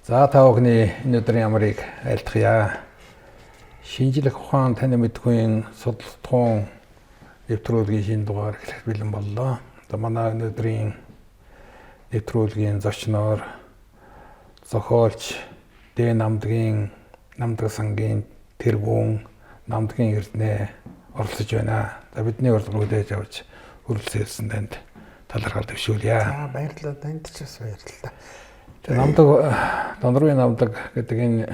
За, та бүхний энэ өдрийн амрыг айлтгая. Шинжлэх ухаан таны мэдэхүйн судалгаан нэвтрүүлгийн шинэ дугаар эхлэх бэлэн боллоо. Одоо манай өнөөдрийн нэвтрүүлгийн зочноор зохиолч Д Намдгийн Намдаг сангийн тэргүүн Намдгийн Эрдэнэ оролцож байна. За, бидний урилга хүлээж авч хүрэлцэн ирсэн танд талархал дэвшүүлье. За, баярлалаа. Танд ч бас баярлалаа. Намдаг Донрын Намдаг гэдэг энэ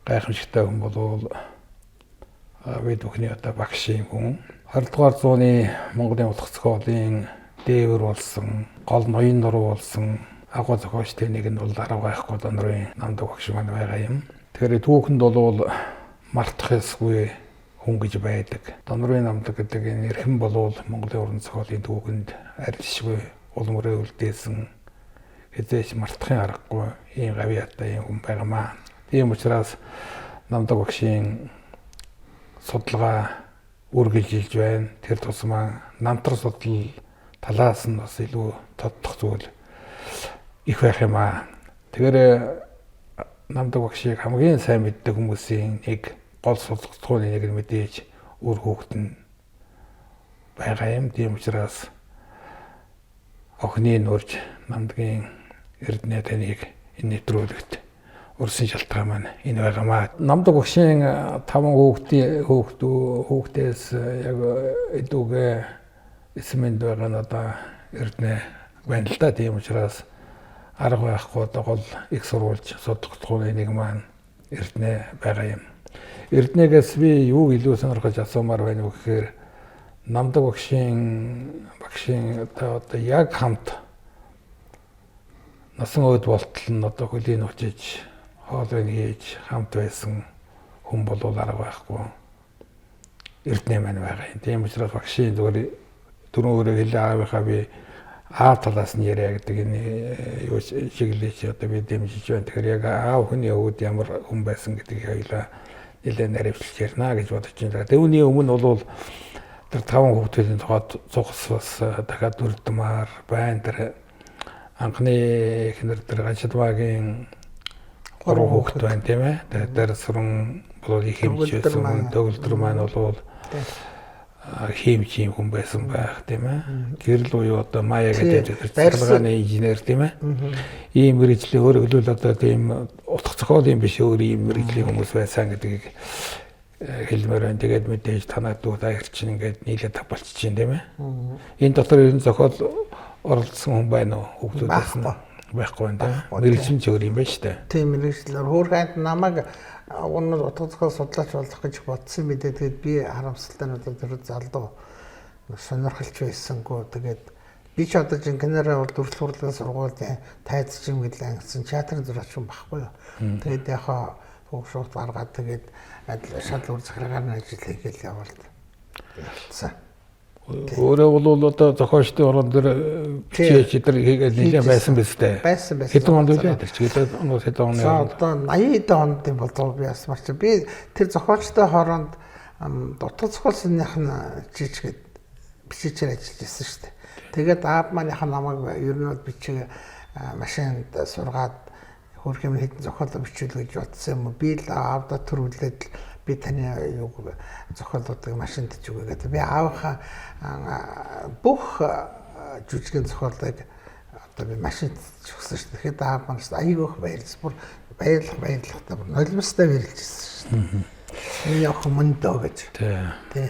гайхамшигтай хүн бол бид бүхний одоо багш юм хүн. 20 дугаар зууны Монголын утга зохиолын дээвэр болсон, гол ноён нуруу болсон агуу зохиолчдын нэг нь бол арга байхгүй Донрын Намдаг багш маань байгаа юм. Тэгэхээр түүхэнд бол мартах ёсгүй хүн гэж байдаг. Донрын Намдаг гэдэг энэ эрхэм болвол Монголын уран зохиолын түүхэнд арилшгүй улам өрөө үлдээсэн, хэзээ ч мартахын аргагүй ийм гавьяатай юм хүн байгаамаа. Тийм учраас Намдаг багшийн судалгаа үргэлжилж байна. Тэр тусмаа намтар судлал талаас нь бас илүү тодтох зүйл их байх юм аа. Тэгэхээр Намдаг багшийг хамгийн сайн мэддэг хүмүүсийн нэг, гол судалгааны нэг нь мэдээж үр хүүхэд нь байгаа юм. Тийм учраас охины нурж Намдгийн Эрдэнэ таныг энэ нэвтрүүлэгт урьсан шалтгаан маань энэ байгаамаа. Намдаг багшийн таван хүүхдийн хүүхдээс яг илүүгээ эсмэнд байгаа нь одоо Эрдэнэ байна л да. Тийм учраас арга байхгүй одоо гол их сурвалж судлах нэг маань Эрдэнэ байгаа юм. Эрдэнэгээс би юу илүү сонирхож асуумаар байна вэ гэхээр Намдаг багшийн одоо яг хамт насан өөд болтол нь одоо хөлийн очиж хоолыг хийж хамт байсан хүн бол арга байхгүй Эрдэнэ маань байгаа юм. Тийм учраас багшийн зүгээр түрүүн өөрөө хэлээ, аавынхаа би аав талаас нь яриа гэдэг энэ юу чиглэлийг чи одоо би дэмжиж байна. Тэгэхээр яг аав хүний өвд ямар хүн байсан гэдгийг хоёлаа нэлээд наривчилж ярина гэж бодож байна. Түүний өмнө бол тэр таван хүүхдийн тухайд цугас бас дахиад дүрдмаар байна. Тэр анхны эхнэр тэр Ганшилбагийн гурван хүүхэд байна, тийм ээ. Тэгээд тэр Сүрэн бол их хэмж байсан. Төгөлдөр маань бол хиймч юм хүн байсан байх, тийм ээ. Гэрэл буюу одоо Мая гэдэг тэр цахилгааны инженер, тийм ээ. Ийм мэргэжлийн, өөрөөр хэлбэл одоо тийм утга зохиолын биш, өөр ийм мэргэжлийн хүмүүс байсан гэдгийг хэлмээр байна. Тэгээд мэдээж танаа дүү даяар чинь ингээд нийлээд болчих чинь, тийм ээ. Энэ дотор ер нь зохиол оролцсон хүн байна уу? Хүүхдүүдээс нь байхгүй байна, тийм. Мэргэжил ч өөр юм байна шүү дээ. Тийм, мэргэжлэр хөөрхөнд намайг уг нь утга зохиол судлаач болох гэж бодсон мэдээ. Тэгээд би харамсалтай нь одоо тэр залуу сонирхолч байсангүй. Тэгээд би ч одоо жинхэнээрээ бол дүрслэх урлагийн сургуульд тайзч юм гэдэл ангисан театрын зураач юм байхгүй юу. Тэгээд яхаа шууд гаргаад тэгээд шал үр захиргааны ажил хийгээл яваал явцсан. Өөрөө бол одоо зохиолчдын орон дээр бичээч тэр хийгээл нэлээд байсан биз дээ. Байсан, байсан. Хэдэн онд үлээ тэр чи хэдэн оноос хэдэн оны? За, одоо 80 онд юм болов би бас марч. Би тэр зохиолчтой хооронд утга зохиол сэнийх нь жижигэд бичээчээр ажиллаж байсан шүү дээ. Тэгээд аав манийх намайг ер нь бол бичээ машинд сургаад хөрх юм хэдэн зохиол бичүүл гэж бодсон юм. Би л аавда төрүүлээд би таны юг зохиолуудыг машинд ч үгүй гэдэг. Би аавынхаа бүх жүжигэн зохиолыг одоо би машинд өгсөн шүү дээ. Тэгэхээр аав маань аягүй их баярлсан. Бүр баярлах баярлахтай бүр нулимстай баярлжсэн шүү дээ. Миний охин мөндөө гэж. Тий.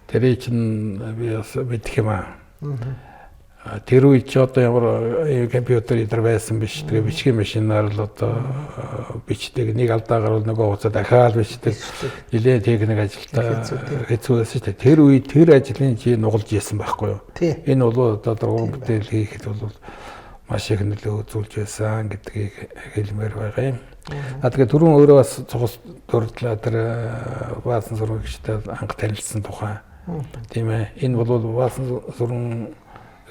Тэрий чинь би бас мэдэх юм аа. Тэр үед ч одоо ямар компьютер эдэр байсан биш. Тэгээ бичгийн машинаар л одоо бичдэг. Нэг алдаа гарвал нөгөө хугацаа дахиад бичдэг. Нилээн техник ажилтаа хэцүү байсан шүү дээ. Тэр үед тэр ажлын чи нугалж исэн байхгүй юу? Энэ бол одоо дургуун бүтээл хийхэд бол маш их нөлөө үзүүлж байсан гэдгийг хэлмээр байгаа юм. А тэгээ түрүүн өөрөө бас цугас дурдлаа, тэр Баасан сургагчтай анх танилцсан тухай. Тийм ээ. Энэ бол Баасан сүрэн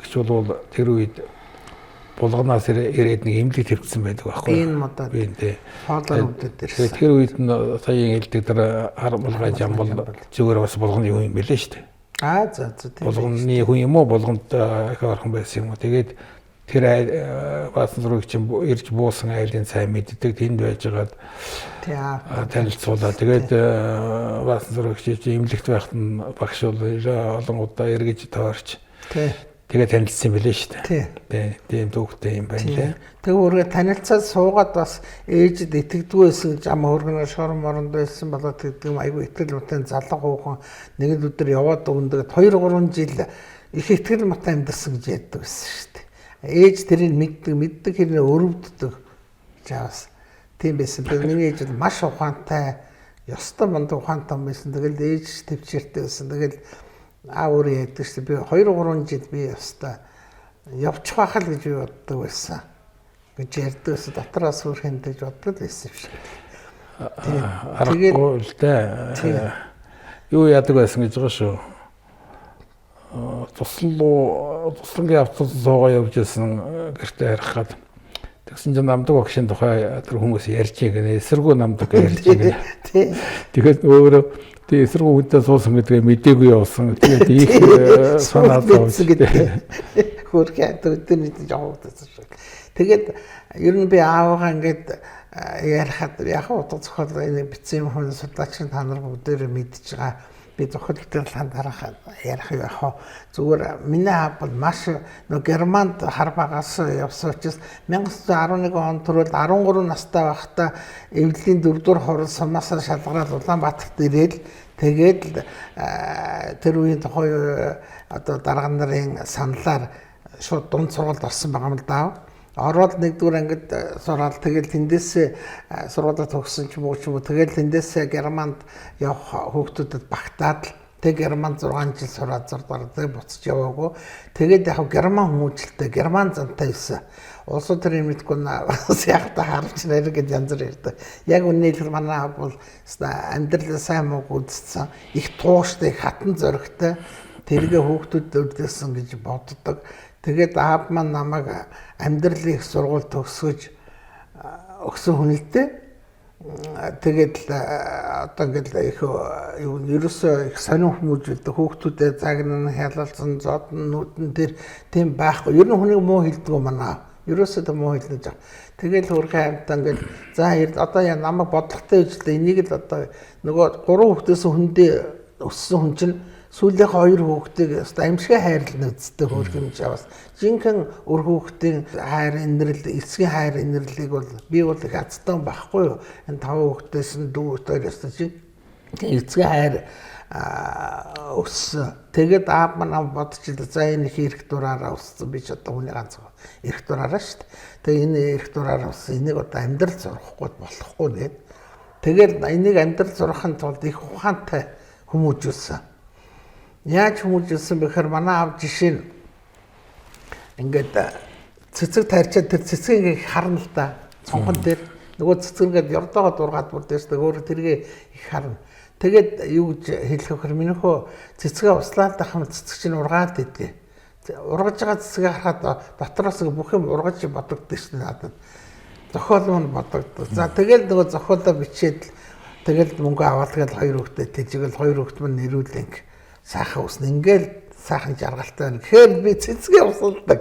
эгч бол тэр үед Булганаас ирээд нэг эмнэлэг твцсэн байдаг байхгүй юу? Энэ модод. Би тий. Хоолоор өвдөд ирсэн. Тэр үед нь саяын хэлдэг тэр хар булгай жамбал зүгээр бас Булганы хүн юм билээ шүү дээ. Аа, за за тийм. Булганы хүн юм уу? Булганд их орхон байсан юм уу? Тэгээд Тэр Баасан зургийг чинь ирж буусан айлын сайн мэддэг, тэнд байжгаад танилцуулаа. Тэгээд Баасан зургийг чинь эмнэлэгт байхад нь багш бол олон удаа эргэж таарч. Тэгээ танилцсан билээ шүү дээ. Тийм түүхтэй юм байна лээ. Тэг өөргөө танилцаад суугаад бас ээжид итгэдэггүй байсан гэж ам хөргөнө шор моронд байсан болоод гэдэг юм, айгүй итгэл муутай залуу хуухан нэг л өдөр яваад өгөндөг 2 3 жил их итгэл муутай амьдарсан гэж ярьдаг байсан шүү дээ. Ээж тэрийг мэддэг хэрнээ өрөвддөг жаас тийм байсан. Би миний ээж бол маш ухаантай, ёстой мундаг ухаантай хүн байсан. Тэгэл ээж төвчээртэй байсан. Тэгэл аа өөрөө ярьдаг шүү дээ. Би 2 3 жил би ёстой явчих байхал гэж би боддог байсан гэж ярьдаг байсан. Дотроос үр хэмдэж боддог байсан юм шиг. Аргагүй л дээ. Юу яадаг байсан гэж байгаа шүү. Туслангийн автобус суугаа явж исэн гэртээ харах гад. Тэгсэн чинь намдаг багшийн тухай тэр хүмүүс ярьж гэнэ. Эсэргүү намдаг ярьж гэнэ. Тэгээд өөрөө тэг эсэргүү хүнтэй суусан гэдгээ мдээгүй явсан. Тэгээд их санаа зовж гэдэг. Хөрхи өдөр нэг жоох гэсэн шиг. Тэгээд ер нь би аавыгаа ингээд ярихад яг утга зохиол энэ бичсэн юм хүн судлаач та нар бүгдээрээ мэдж байгаа. Би зохиол бүтээл дараах ярих юу яах вэ? Зүгээр миний аав бол маш нөө Германд харбагаас явсан учраас 1911 он төрөл 13 настай байхдаа эвлэлийн 4-р хурал сумаасаа шалгараад Улаанбаатарт ирээл тэгээд тэр үеийн тухай одоо дарга нарын саналаар шууд дунд сургуульд орсон байгаа юм л даа. Ороод нэгдүгээр ангид сураад тэгэл тэндээс сургуулаа төгссөн ч юм уу тэгэл тэндээс Германд явах хүүхдүүдэд багтаад л тэг Германд 6 жил сураад зурдгаар тэг буцаж яваагүй. Тэгээд яг герман хүмүүжлэлтэй, герман зантай байсан. Улс төрийн мэдгүй бас яг та харамч нэр гэж янз бүр ярьдаг. Яг үнэ хэлэхээр манай аав бол амьдрал сайн мууг үзсэн, их тууштай, их хатан зоригтой, тэргээ хүүхдүүд үлдээсэн гэж боддог. Тэгээд аав маань намайг амьдралын их сургууль төгсгөж өгсөн хүн л дээ. Тэгээд одоо ингээл их юу ерөөсөө их сонин хүмүүжүүлдэг хүүхдүүдэд загнан хялалцсан зодон нүдэн тэр тийм байхгүй. Ер нь хүнийг муу хэлдэг юм манай. Ерөөсөө тэ муу хэлнэ гэж. Тэгэл хөрхөн амтаа ингээл за одоо я намайг бодлоготой үжлээ. Энийг л одоо нөгөө 3 хүүхдээс хүндээ өссөн хүн чинь сүүлийнхээ 2 хүүхдийг өстой аимшиг хайрлна үсттэй хөөрх юм чаваас. Жинхэнэ өр хүүхдийн хайр инрэл, эцгийн хайр инэрлийг бол би бол их азтай байхгүй юу. Энэ 5 хүүхдээс нь дүү хоёр өстой чинь эцгийн хайр өссөн. Тэгээд аав маань бодож илээ. За энэ их эрх дураараа өссөн. Би ч одоо хүний ганц эрх дураараа шүү дээ. Тэгээ энэ эрх дураараа өссөн. Энийг одоо амьдрал зурхгүй болохгүй гээд. Тэгээд энийг амьдрал зурхын тулд их ухаантай хүмүүжүүлсэн. Яаж хүмүүжүүлсэн бэ гэхээр манай аав жишээ нь ингээд цэцэг тарьчаад тэр цэцгийг их харна л да. Цонхон дээр нөгөө цэцэг ингээд ёрдоогоо дургаад бүр дээрс өөр тэргээ их харна. Тэгээд юу гэж хэлэх вэ гэхээр миний хөө цэцгээ услаад байх юм цэцэг чинь ургаад идэ. Ургаж байгаа цэцгээ харахад дотроос бүх юм ургаж бодогдсон шнэ надад. Зохиол мөн бодогддог. За тэгэл нөгөө зохиолоо бичээд тэгэл мөнгө аваад тэгэл хоёр хүүхдэд тэжгээл хоёр хүүхд мань нэрүүлэнг сайхан үснэ. Ингээл сайхан жаргалтай байна. Тэгэхээр би цэцгээ усалдаг.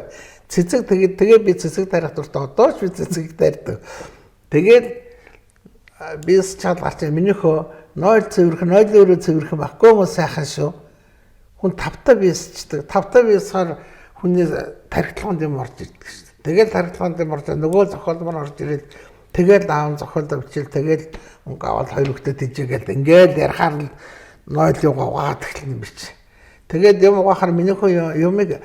Цэцэг тэгээд тэгээ би цэцэг тарих дуртай. Одоо ч би цэцгийг тарьдаг. Тэгээд бис чад гарч миний хөө 0 цэвэрхэн 0 өөрөө цэвэрхэн байхгүй юм сайхан шүү. Хүн тавтаа бисчдэг. Тавтаа бисгаар хүний тархитлаганд юм орж ирдэг шүү. Тэгэл тархитлаганд юм орж нөгөө зохиол маань орж ирээд тэгэл аав зохиолоо бичээл тэгэл мөнгө аваад хоёр хүүхдэд тэжээгээл ингээл ярихаар л 0 юугаа угаад эхэлнэ бич. Тэгээд юм угаахаар миний хөө юмыг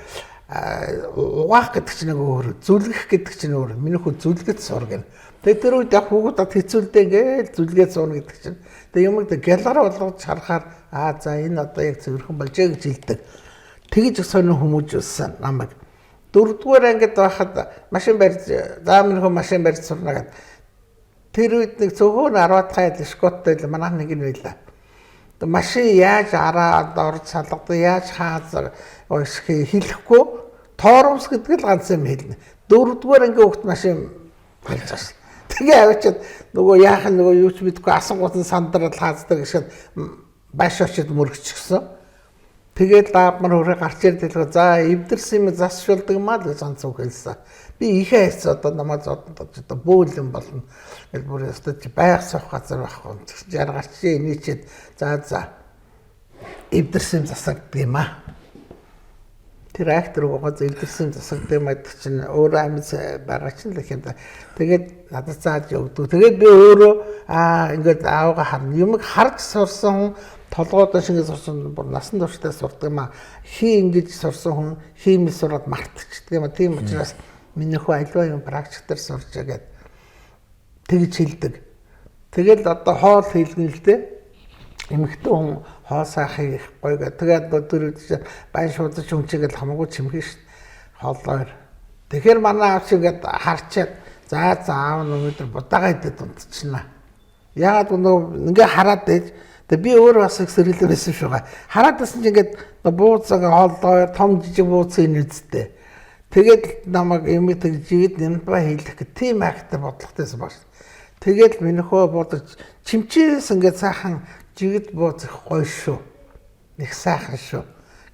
угаах гэдэг чинь нэг өөр, зүлгэх гэдэг чинь өөр. Миний хөө зүлгэж сур гэнэ. Тэгээд тэр үед яг хүүхэд хэцүүлдэ ингээл зүлгээд сууна гэдэг чинь. Тэгээд юмыг гялгаар болгож харахаар аа за энэ одоо яг цэвэрхэн болжээ гэж хэлдэг. Тэгж сонин хүмүүжүүлсэн намайг. Дөрөвдүгээр ангид байхад машин барьж, за миний хөө машин барьж сурна гэд. Тэр үед нэг цөөхөн 10 дахь Шкоттой л манайх нэг нь байлаа. Машин яаж араад орж салгадаг, яаж хааз хэлэхгүй тооромс гэдэг л ганц юм хэлнэ. Дөрөвдүгээр ангийн хүүхд машин барьж байгаа шин. Тэгээ авчиад нөгөө яах нь нөгөө юу ч мэдэхгүй асан гутан сандрал хааздаг гэшээд баш очид мөргөчихсөн. Тэгээд аав мар хөрөө гарч ирд хэлгээ за эвдэрсэн юм засшуулдаг маа л гэж ганц үг хэлсэн. Би ихээ хайц одоо намайг зодонд одоо бөөлөн болно. Гэл бүр өстөж байг суух газар байхгүй. Тэгсэн чинь гарч инээчээд за за эвдэрсэн юм засагддаг юм аа. Тэр актер угаас эвдэрсэн засагддаг юм гэдэг чинь өөрөө амьд байгаа чинь л их юм да. Тэгээд надад зааж өгдөг. Тэгээд би өөрөө ингээд аавгаа харна. Юмыг харж сурсан хүн толгойд шиг сурсан бүр насан туршдаа сурдаг юм аа. Хий ингэж сурсан хүн хиймэл сураад мартчихдаг юм аа. Тийм учраас миний хүү альва юм практик дээр сурч яагаад тэгж хэлдэг. Тэгэл одоо хоол хийлгэн л дээ. Эмэгтэй хүн хоол сайхыг их гоё гэ. Тэгээд өдөр өдөр байн шуудаж хүн чигээл хамаагүй чимхэн шүү дээ. Хоолоор. Тэгэхээр манай аав чи ингээд харчаад за за аав нь өнөөдөр будаага идэд унтчихна. Яагаад нөгөө ингээ хараад байж тэгээ би өөр бас их сэргэлэн байсан шүү га. Хараад байсан чинь ингээд бууцаг хооллоо том жижиг бууцыг нүцтэй. Тэгээд намайг юм тэг жигэд нэмба хийлэх гэх тийм актер бодлоготойсэн баг. Тэгээд минь хөө бодож чимчээс ингээд сайхан жигэд бууц их гоё шүү. Их сайхан шүү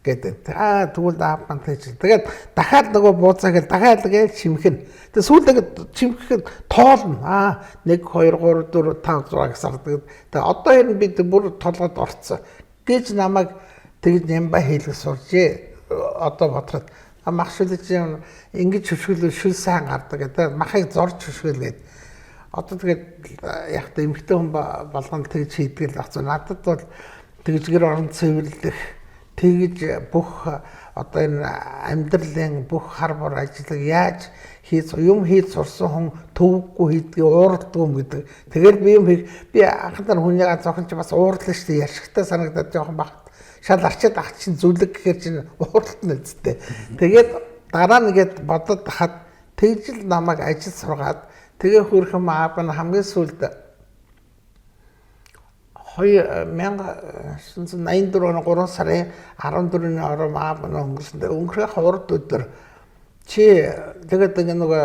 гэдэг. Аа тэгвэл аав мань тэгж. Тэгээд дахиад нөгөө бууцаа гэл дахиад гээл чимхэн. Тэгээд сүүлд ингээд чимхэхэд тоолно. Аа 1 2 3 4 5 6 гэсэн гардаг. Тэгээд одоо энэ бид бүр толгойд орцсон. Гэж намайг тэгж нямба хийлгэх сурчээ. Одоо бодоход мах шүлэж юм ингэж хөшгөл шүл сайн гардаг гэдэг. Махыг зорж хөшгөл гээд. Одоо тэгээд яг та эмэгтэй хүн болгоно тэгж хийдэг л багц. Надад бол тэгж гэр орон цэвэрлэх тэгж бүх одоо энэ амьдралын бүх хар бор ажлыг яаж хийж юм хийж сурсан хүн төвөггүй хийдгийг уурладаг юм гэдэг. Тэгэл би юм хийх би анханаар хүний ганц охин чи бас уурлаа шүү дээ. Яшигтай санагдаад жоохон багт шал арчаад ах чинь зүлэг гэхэр чинь ууралт нь үсттэй. Тэгээд дараа нь ингээд бодод хахад тэгж л намайг ажил сургаад тэгээ хөрхөн аав нь хамгийн сүүлд 1984 оны 3 сарын 14-ний ором аав нь өнгөрсөн. Өнгөрөх урд өдөр чи тэгээд ингээ нөгөө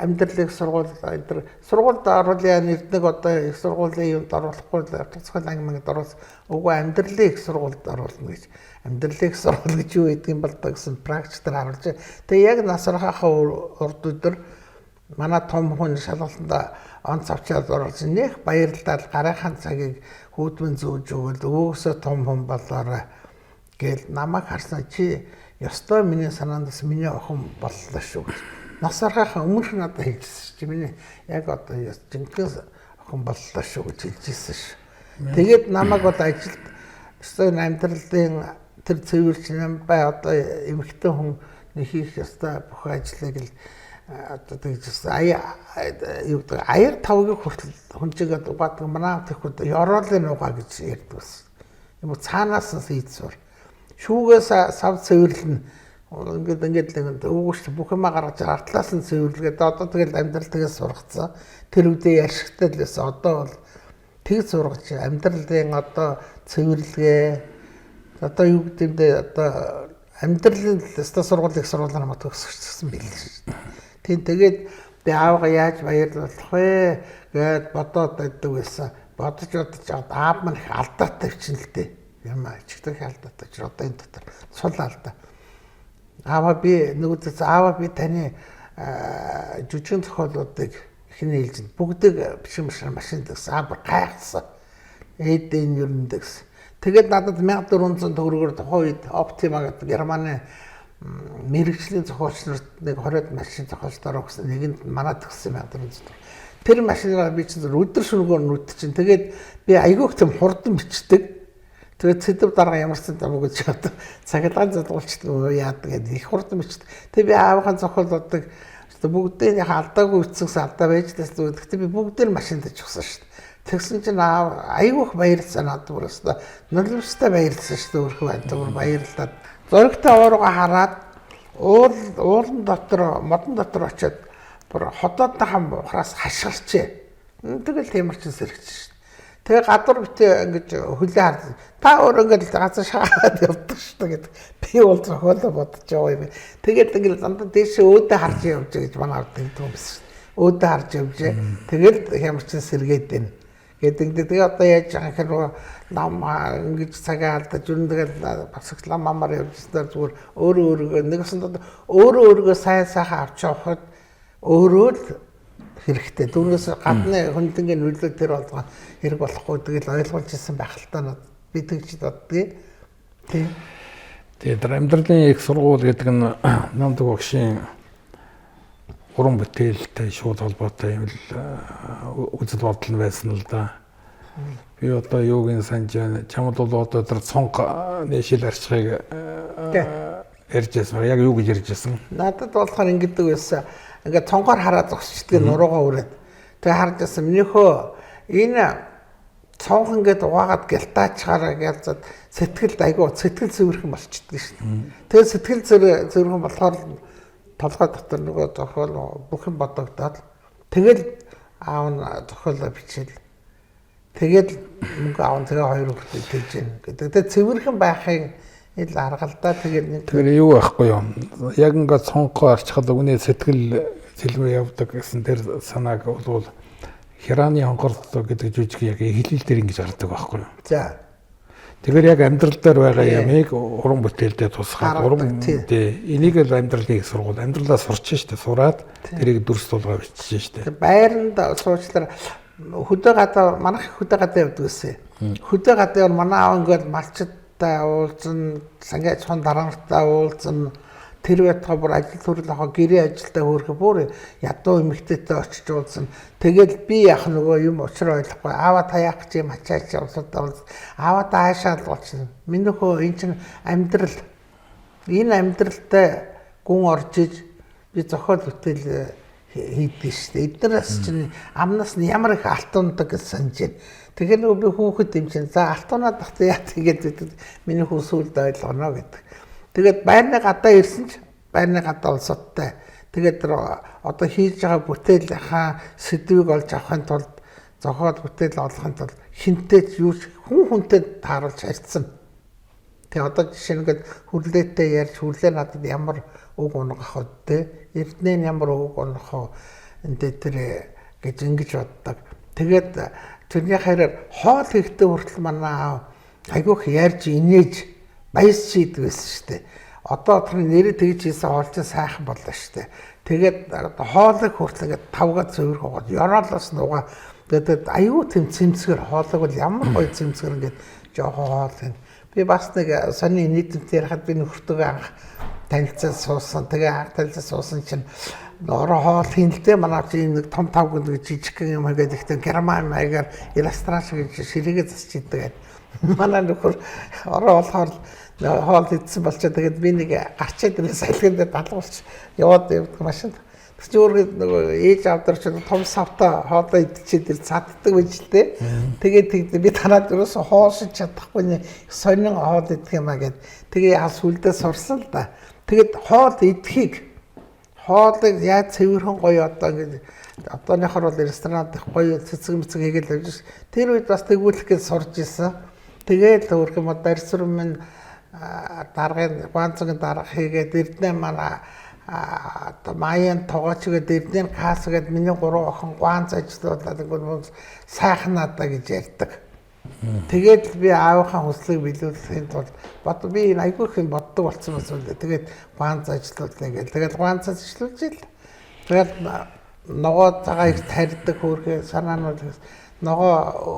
амьдралыг сургууль энэ сургуульд оруулъя нэрдэг одоо их сургуулийн юмд оруулахгүй тусгай анги мангад оруулсан. Үгүй амьдралын их сургуульд оруулна гэж. Амьдралын их сургууль гэж юу гэдэг юм бол даа гэсэн практик дээр харуулж. Тэгээ яг нас орохынхаа урд өдөр манай том хүн шалгалтанд онц авчаад оруулж нэх баярлалаа гарынхаа цагийг хүүдмэн зүүж өгöl өвөөсөө том хүн болоорой гэл намайг харсан чи ёстой миний санаанд бас миний охин боллоо шүү гэж. Нас орохынхаа өмнөх надад хэлжсэн чи миний яг одоо жинхэнэ охин боллоо шүү гэж хэлжсэн шүү. Тэгээд намайг бол ажилд ёстой амьдралын тэр цэвэрч нам бай одоо эмэгтэй хүн хийх ёстой бүх ажлыг л одоо тэгж аяа юу гэдэг аяар тавгийг хүртэл хүнчигээд угаадаг манай тэгэхгүй ёроолын угаа гэж ярьдаг байсан. Юм цаанаас нь хийж сур. Шүүгээс сав цэвэрлэн ингээд ингээд л өвгөш бүх юма гаргаж артлаас нь цэвэрлгээд одоо тэгэл амьдрал тэгээс сургацсан. Тэр үедээ яшигтай л байсан. Одоо бол тэг сургаж амьдралын одоо цэвэрлэгээ одоо юу гэдэг юм бэ одоо амьдралын өстой сургууль их сургуулиар мат төгсчихсэн байл шүү дээ. Тийм тэгээд би аавгаа яаж баярлуулах вэ гэд бодоод байдаг байсан. Бодож бодож аав маань их алдаатай чинь л дээ. Юм ичгдэх алдаатай ч одоо энэ дотор сул алдаа. Аава би нөгөөдөөс аава би таны жүжигэн зохиолуудыг эхний ээлжинд бүгдийг бичим машинд гэсэн аа бүр гайхсан. Эд энэ юунд гэсэн. Тэгээд надад 1400 төгрөгөөр тухайн үед Optima гэдэг Германы мэрэгжлийн зохиолч нарт нэг 20-од машин зохиолчдоор өгсөн. Нэгэнд манад өгсөн 1400 төгрөг. Тэр машинаар би чинь өдөр шөнөгүй нүд чинь. Тэгээд би айгүйх тийм хурдан бичдэг. Тэгээд сэдв дарга ямар ч зам гэж одоо цахилгаан залгуулчдаг яадаг гэдэг их хурдан бичдэг. Тэгээд би аавынхаа зохиолуудыг бүгдийг алдаагүй бичсэн алдаа байж л зүйл. Гэхдээ би бүгдээр машинд чухсан шүү дээ. Тэгсэн чинь аав айгүйх баярлсан надад бүр өстой нулимстай баярлсан шүү дээ өөрхөн байна. Бүр баярлаад зөрөгтэй уурга хараад уул уулан дотор модон дотор очиод бүр ходоодныхаа ухраас хашгирчээ. Тэгэл темирчин сэрэгч шүү дээ. Тэгээ гадуур битээ ингэж хөлөө хард. Та өөр ингэж газар шахаад явдаг шүү дээ гэдэг. Би бол зохиолоо бодож байгаа юм. Тэгээд ингэж дандаа дээшээ өөдөө харж явж гэж манай авд гэдэг юм биш. Өөдөө харж явжээ. Тэгэл хямарчин сэргээд байна Гэдэг. Тэгээ одоо яаж байгаа гэхээр нөгөө лам ингэж цагаа алдаж ер нь тэгэл бас их лам амаар явжсанаар зүгээр өөрөө өөрийгөө нэгсэн одоо өөрөө өөрийгөө сайн сайхан авч явахад өөрөө л хэрэгтэй. Түүнээс гадны хөндлөнгийн нөлөө тэр болгоо хэрэг болохгүй тэгэл ойлгуулж ирсэн байх л та надад. Би тэгж боддгийг. Тийм. Тэгээд тэр амьдралын их сургууль гэдэг нь Намдаг багшийн уран бүтээлтэй шууд холбоотой юм л үзэл бодол нь байсан л да. Би одоо юуг нь санаж байна. Чамд бол одоо тэр цонх шил арчхыг ярьж байсан. Яг юу гэж ярьж байсан? Надад болохоор ингэдэг байсан. Ингээд цонхоор хараад зогсчдөг нуруугаа үрээд. Тэгээ харж байсан. Минийхөө энэ цонх ингээд угаагаад гялтаачаараа гялзад сэтгэлд айгүй сэтгэл цэвэрхэн болчдөг шин. Тэгээ сэтгэл цэвэрхэн болохоор толгой дотор нөгөө зохиол бүх юм бодогдоод тэгэл аав нь зохиолоо бичээл тэгэл мөнгө аав тэгээ хоёр хүүхдээ төлж гин гэдэг. Тэгээ цэвэрхэн байхын ил арга л да тэгэл нэг тэр юу байхгүй юм. Яг ингээд цонхоо арчхад өгний сэтгэл цэлмээ явдаг гэсэн тэр санааг бол Хирааны хонгорт гэдэг жижиг яг эхлэл дээр ингэж гардаг байхгүй юу? За. Тэгэхээр яг амьдрал дээр байгаа ямыг уран бүтээлдээ тусгаад уран тий энийг л амьдралын их сургууль амьдралаа сурч штэ сураад тэрийг дүрс тулгаа бичиж штэ. Байранд суучлаар хөдөө гадаа манайх хөдөө гадаа явдаг гэсэн. Хөдөө гадаа явал манай аав ингээд малчдтай уулзсан, сангийн аж ахуйн дараа нартай уулзсан тэр байтугай бүр ажил төрөл авах гэрээ ажилдаа хөөрхө бүр ядуу эмэгтэйтэй очиж уулзсан. Тэгэл би яах нөгөө юм учир ойлгохгүй. Аава та яах гэж юм ачаач явсаад аава та хаашаа л болчихно. Миний хөө эн чинь амьдрал энэ амьдралтай гүн орж иж би зохиол бүтээл хийдэг шүү дээ. Эднээс чинь амнаас нь ямар их алтуундаг гэж санаж байна. Тэгэхээр нөгөө би хүүхэд юм чинь за алтуунаад багт яа тэгээд миний хүү сүлд ойлгоно гэдэг. Тэгээд байрны гадаа ирсэн ч байрны гадаа улсуудтай. Тэгээд одоо хийж байгаа бүтээлийнхаа сэдвийг олж авахын тулд зохиол бүтээл олохын тулд хинтээ ч юу ч хүн хүнтэй тааруулж харьцсан. Тэгээ одоо жишээ нь ингээд хүрлээтэй ярьж хүрлээ надад ямар үг унгах вэ те эрдэнэ нь ямар үг унгах вэ энэ тэр гэж ингэж боддог. Тэгээд тэрний хараар хоол хийхдээ хүртэл манай аав айгүйх ярьж инээж баяс шийдэг байсан шүү дээ. Одоо тэр нэрээ тэгж хийсэн хоол чинь сайхан боллоо шүү дээ. Тэгээд хоолыг хүртэл ингээд тавгаа цэвэр хогоод ёроолоос нугаа тэгээд аюу тэм цэмцгэр хоолыг бол ямар гоё цэмцгэр ингээд жоохон хоол юм. Би бас нэг сони нийтэмтэй ярихад би нөхөртөөгөө анх танилцаад суусан. Тэгээ анх танилцаад суусан чинь ороо хоол хийн л дээ манай чи нэг том тав гэдэг жижигхэн юм хийгээд ихтэй герман маягаар иллюстраци гэж ширээгээ засч идэг гэдэг. Манай нөхөр ороо болохоор хоол идсэн болчоо тэгээд би нэг гарчаад ирээ салхин дээр далгуулч яваад явдаг машинд. Тэр чи өөрөө нөгөө ээж авдар чи том савта хоолоо идчихэд тэр цаддаг байж л дээ. Тэгээд тэгдэ би танаад ерөөсө хоолшиж чадахгүй сонин хоол идэх юм а гэд. Тэгээ яа сүлдээ сурсан л да. Тэгээд хоол идэхийг хоолыг яаж цэвэрхэн гоё одоо ингэж одооныхоор бол ресторанд их гоё цэцэг мэцэг хийгээл явж ш. Тэр үед бас тэгүүлэх гэж сурж исэн. Тэгээд өөрх юм дарсрын минь даргын Гуанцгийн дарга хийгээд Эрдэнэ манай одоо Маян тогооч гээд Эрдэнэ касс гээд миний гурван охин Гуанц ажиллаулаад ингээд сайхан надаа гэж ярьдаг. Тэгээд би аавынхаа хүслийг биелүүлэхийн тулд бод би энэ айгүй их юм боддог болсон байсан үү. Тэгээд Гуанц ажиллуулъя гэл. Тэгээд Гуанц ажиллуулж ил. Тэгээд ногоо цагаа их тарьдаг хөөрхөө санаанууд ногоо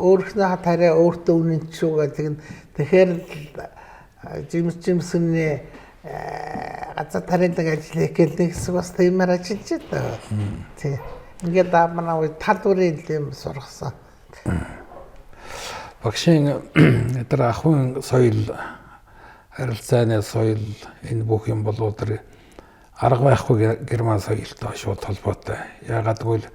өөрхнийхээ тариа өөртөө үнэн ч шүү гэдэг нь тэгэхээр жимс жимсний газар тариалан ажил хийх гэл нэг хэсэг бас тиймэр ажиллаж байдаг. Тий. Ингээд манай үе тал бүрийн юм сургасан. Багшийн тэр ахуйн соёл, харилцааны соёл энэ бүх юм бол тэр арга байхгүй герман соёлтой шууд холбоотой. Яагаад гэвэл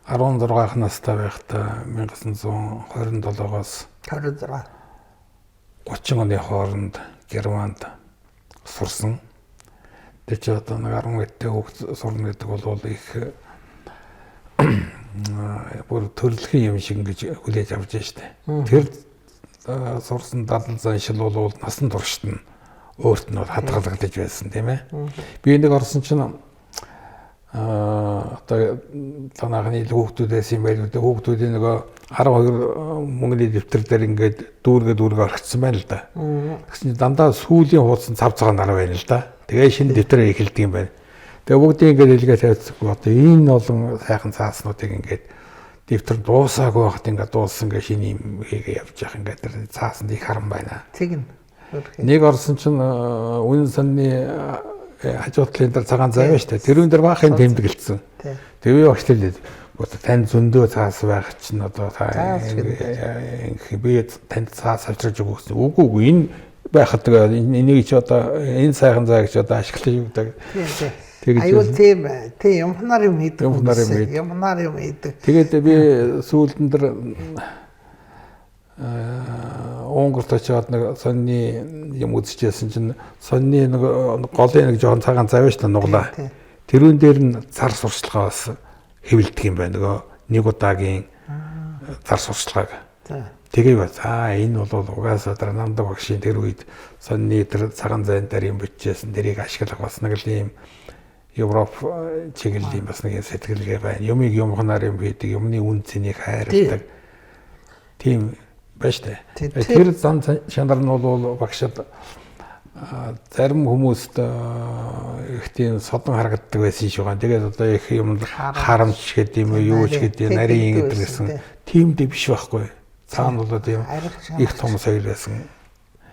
16 настай байхдаа 1927-оос 26 30 оны хооронд Германд сурсан. Тэр чи одоо нэг 11-тэй хүүхд сурна гэдэг бол их бүр төрөлхийн юм шиг ингэж хүлээж авч штэ. Тэр сурсан дадлан заншил бол насан туршид нь өөрт нь бол хадгалагдаж байсан тийм ээ. Би нэг орсон чинь Одоо танаахны хүүхдүүд байсан юм байл үү. Хүүхдүүдийн нөгөө 12 мөнгөний дэвтэр дээр ингээд дүүргээ дүүргээ орхисон байна л да. Тэгсэн чинь дандаа сүүлийн хуудсан цав цагаан нар байна л да. Тэгээ шинэ дэвтрээр эхэлдэг юм байна. Тэгээ бүгдийг ингээд илгээ тавьчихсан. Одоо энэ олон сайхан цааснуудыг ингээд дэвтэр дуусаагүй байхад ингээд дууссан гэ шинэ юм хийгээ явж явах ингээд тэр цаасанд их харан байна. Тэгнь. Нэг орсон чинь үнэн санны хажуу талын дээр цагаан зай байна шүү дээ. Тэрүүн дээр баахын тэмдэглэсэн. Тэгээ багш хэлээд одоо танд зөндөө цаас байх чинь одоо та би танд цаас авчирч өгөх гэсэн. Үгүй үгүй, энэ байхад энийг чи одоо энэ сайхан зайг чи одоо ашиглаж өгдөг. Аюул тийм тийм юмхнаар юм хийдэг. Юмхнаар юм хийдэг. Тэгээд би сүүлдэн дээр Унгарт очиод нэг сонины юм үзчихсэн чинь сонины нэг голын нэг жоохон цагаан зав шүү дээ, нуглаа. Тэрүүн дээр нь зар сурчлагаа бас хэвлэдэг юм байна. Нөгөө нэг удаагийн зар сурчлагааг. Тэгээ ба за энэ бол угаасаа тэр намдаг багшийн тэр үед сонины тэр цагаан зайн дээр юм бичижсэн, тэрийг ашиглах бас нэг л юм Европ чиглэлийн бас нэг сэтгэлгээ байна. Юмыг юмхнаар юм хийдэг, юмны үн цэнийг хайрладаг. Тийм байна штэ. Тэр зан чанар нь бол багшид зарим хүмүүст их тийм содон харагддаг байсан шиг байна. Тэгээд одоо их юм харамч гэдэг юм уу, юу ч гэдэг, нарийн гэдэг гэсэн тийм дэ биш байхгүй. Цаана бол тийм их том соёл байсан.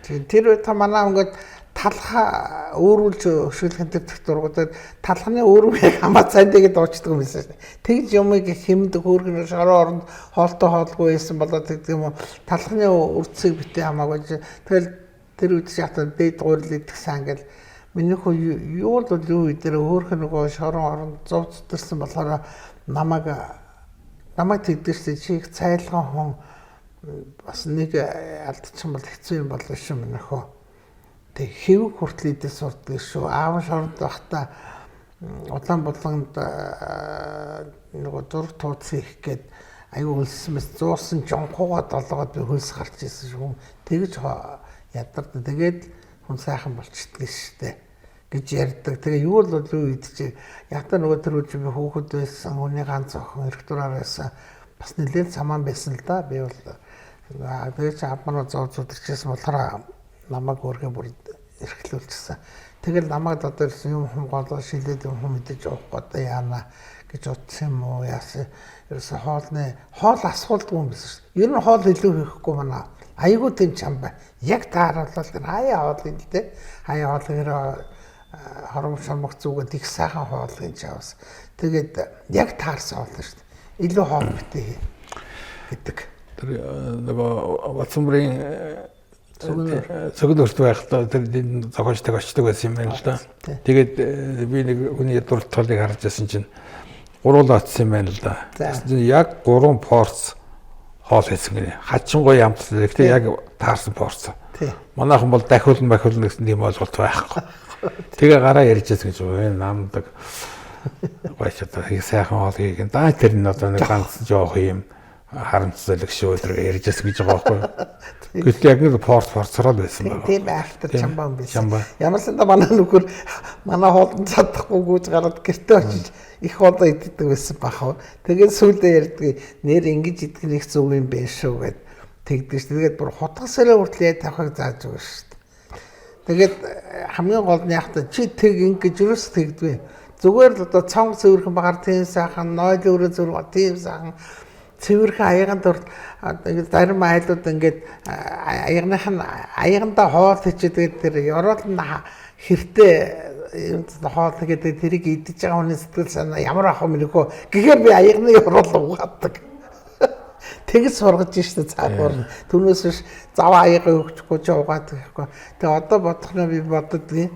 Тэр үед манай өнгөд талхаа өөрүүлж өшөглөх тэр дургуудад талхны өөрөг хамаа цайнд тэгээд дуучдаг юм байсан шээ. Тэгж юмыг хэмдэг хөөргөн шороо оронд хоолтой хоолгүй байсан болоод тэгдэг юм уу. Талхны үрцгийг битээ хамаагүй. Тэгэл тэр үед шатаа дээд гурил идэгсэн ингээл миний хөө юу л бол юу идэр хөөрхөн нөгөө шорон оронд зов зүтэрсэн болохоор намайг тэгдэрсэн чи их цайлган хүн бас нэг алдчихсан бол хэцүү юм болов шүү миний хөө. Тэг хэвэг хүртэл идэж сурдаг шүү. Аав шоронд байхдаа улаан булганд нөгөө зураг тууц хийх гээд аюу хөлсөн мэс зуурсан жонхоогоо долоогоод би хөлс гарч ирсэн шүү. Тэгж ядардаг. Тэгээд хүн сайхан болчдөг шүү дээ гэж ярьдаг. Тэгээ юу л бол юу идчихэ. Яг та нөгөө тэр үе би хүүхэд байсан, хүний ганц охин эрх дураар байсан. Бас нэлээд самаан байсан л да. Би бол тэгээ чи авмараа зов зүдэрчээсэн болохоор намайг өөргөө бүр эрхлүүлчихсэн. Тэгэл намайг одоо ирсэн юм хум голоо шилээд юм хум идэж уухгүй одоо яана гэж утсан юм уу яасан. Ерөөсө хоолны хоол асуулдгүй юм байсан шүү. Ер нь хоол илүү хийхгүй манай. Айгуу тийм чам бай. Яг тааруулаад хаяа хоол юм л дээ. Хаяа хоол хэрэг хором шамх зүгээд их сайхан хоол гэж авсан. Тэгээд яг таарсан хоол шүү дээ. Илүү хоол битээ гэдэг. Тэр нөгөө Бацмрын цогнөрт байхдаа тэр зохиочтой очдог байсан юм байна л да. Тэгээд би нэг хүний дурдталыг харж байсан чинь гуруулаа очсон юм байна л да. Тэгсэн чинь яг 3 порц хоол хийсэн гинэ. Хачингуй ямц. Гэхдээ яг таарсан порц. Манайхан бол дахиулна бахиулна гэсэн тийм ойлголт байхгүй. Тэгээ гараа ярьж байсан гэж байна. Намдаг гойч одоо их сайхан хоол хийгэн. Даа тэр нь одоо нэг ганц жоох юм харамцлаг шүү тэр ярьж байсан гэж байгаа байхгүй. Гэтэл яг нэг порц порцороо байсан байна. Тийм айхтар чамбан байсан. Ямар ч санда манай нөхөр манай хоолнд чадахгүй гүйж гараад гэртээ очиж их хоолоо иддэг байсан бах. Тэгээд сүүлдээ ярьдаг нэр ингэж идэх нь их зөв юм байна шүү гэд тэгдэг ш. Тэгээд бүр хутгас сарай хүртэл яа тавихыг зааж өгнө шүү. Тэгээд хамгийн гол нь яг та чи тэг ингэж юус тэгдвэ. Зүгээр л одоо цонх цэвэрхэн багаар тийм сайхан, нойл өрөө зүрх тийм сайхан цэвэрхэн аяган дурд зарим айлууд ингээд аягных нь аягандаа хоол хийчихэд тэр ёроол нь хэртээ юм хоол гэдэг тэрийг идэж байгаа хүний сэтгэл санаа ямар ах юм нөхөө гэхээр би аягны ёроол угаадаг. Тэгж сургаж штэ цаагуур. Түүнээс биш зав аяга өгчихгүй чи угаад гэхгүй. Тэгээ одоо бодох нь би боддгийн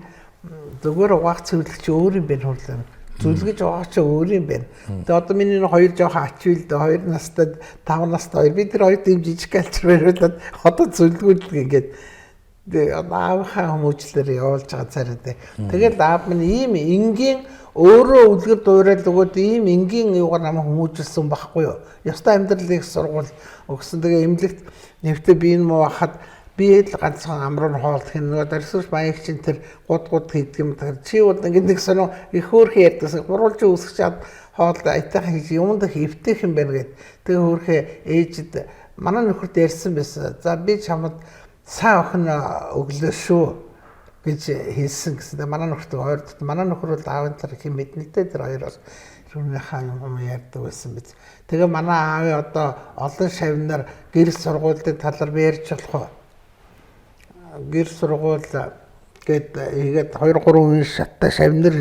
зүгээр угаах цэвэрлэх чи өөр юм байна хурлаа. Зүлгэж угаах чи өөр юм байна. Тэгээ одоо миний нэг хоёр жоохон ач үйл дээ 2 настай 5 настай хоёр би тэр хоёр тийм жижиг галчир бариулаад одоо зүлгүүлдэг ингээд аавынхаа хүмүүжлэр явуулж байгаа царай. Тэгэл аав минь ийм энгийн өөрөө үлгэр дуурайл өгөөд ийм энгийн юугаар намайг хүмүүжүүлсэн байхгүй юу? Ёстой амьдралыг сургуул өгсөн. Тэгээ эмнэлэгт нэвтэ би энэ муу хахад Би л ганцхан амруу нь хоолдох юм. Нөгөө дарсууш маяг чинь тэр гуд гуд хийдэг юм. Тэр чи бол ингээд нэг сонио их хөөрхөн ярьдагсан. Гурвалж үүсгэж чад хоол аятайхан хийж юмд их эвтэх юм байна гэд. Тэгээ хөөрхөө ээжид манай нөхөрт ярьсан байсан. За би чамд сайн охин өглөө шүү гэж хэлсэн гэсэн. Тэгээ манай нөхөрт ойрдод. Манай нөхөр бол аавын талаар их юм мэднэ л дээ. Тэр хоёр бас түүнийхээ юм ярьдаг байсан биз. Тэгээ манай аавын одоо олон шавнаар гэр сургуулийн талаар би ярьж болох уу? Гэр сургууль гээд хийгээд 2 3 үеийн шаттай шавнар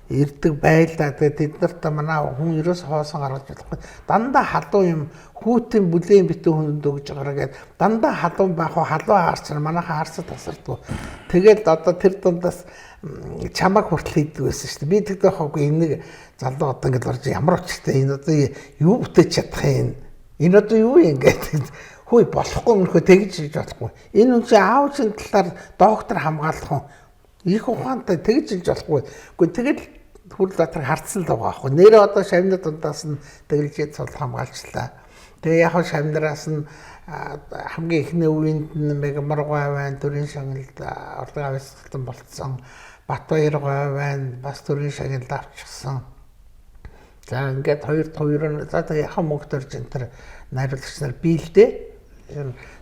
ирдэг байлаа. Тэгээ тэд нарт манай хүн ерөөс хоосон гаргаж болохгүй. Дандаа халуун юм хүүтэн бүлээн битүү хүнд өгж байгаа гээд дандаа халуун байх уу, халуун хаарч манайхан хаарсад тасардгүй. Тэгээд одоо тэр дундаас чамаг хүртэл хийдэг байсан шүү дээ. Би тэгдэг хаагүй энэ нэг залуу одоо ингэж орж ямар учиртай энэ одоо юу бүтээж чадах юм. Энэ одоо юу юм гэдэг. Хөөе болохгүй мөрхөө тэгж хийж болохгүй. Энэ үн чи аав чин талаар доктор хамгаалах хүн. Их ухаантай тэгж хийж болохгүй. Үгүй тэгэл хүрл дотор хардсан л байгаа аахгүй. Нэрээ одоо шавны дундаас нь тэгэлжээ цул хамгаалчлаа. Тэгээ яг шавнараас нь хамгийн эхний үеинд нь Мегмаргой байна, төрийн шагналд орлогын авьяасгалтан болцсон. Батбаяр гой байна, бас төрийн шагналд авчихсан. За ингээд хоёр дахь үеэр за тэгээ яхан мөнгө төрж энэ төр найруулагч нар биелдэ.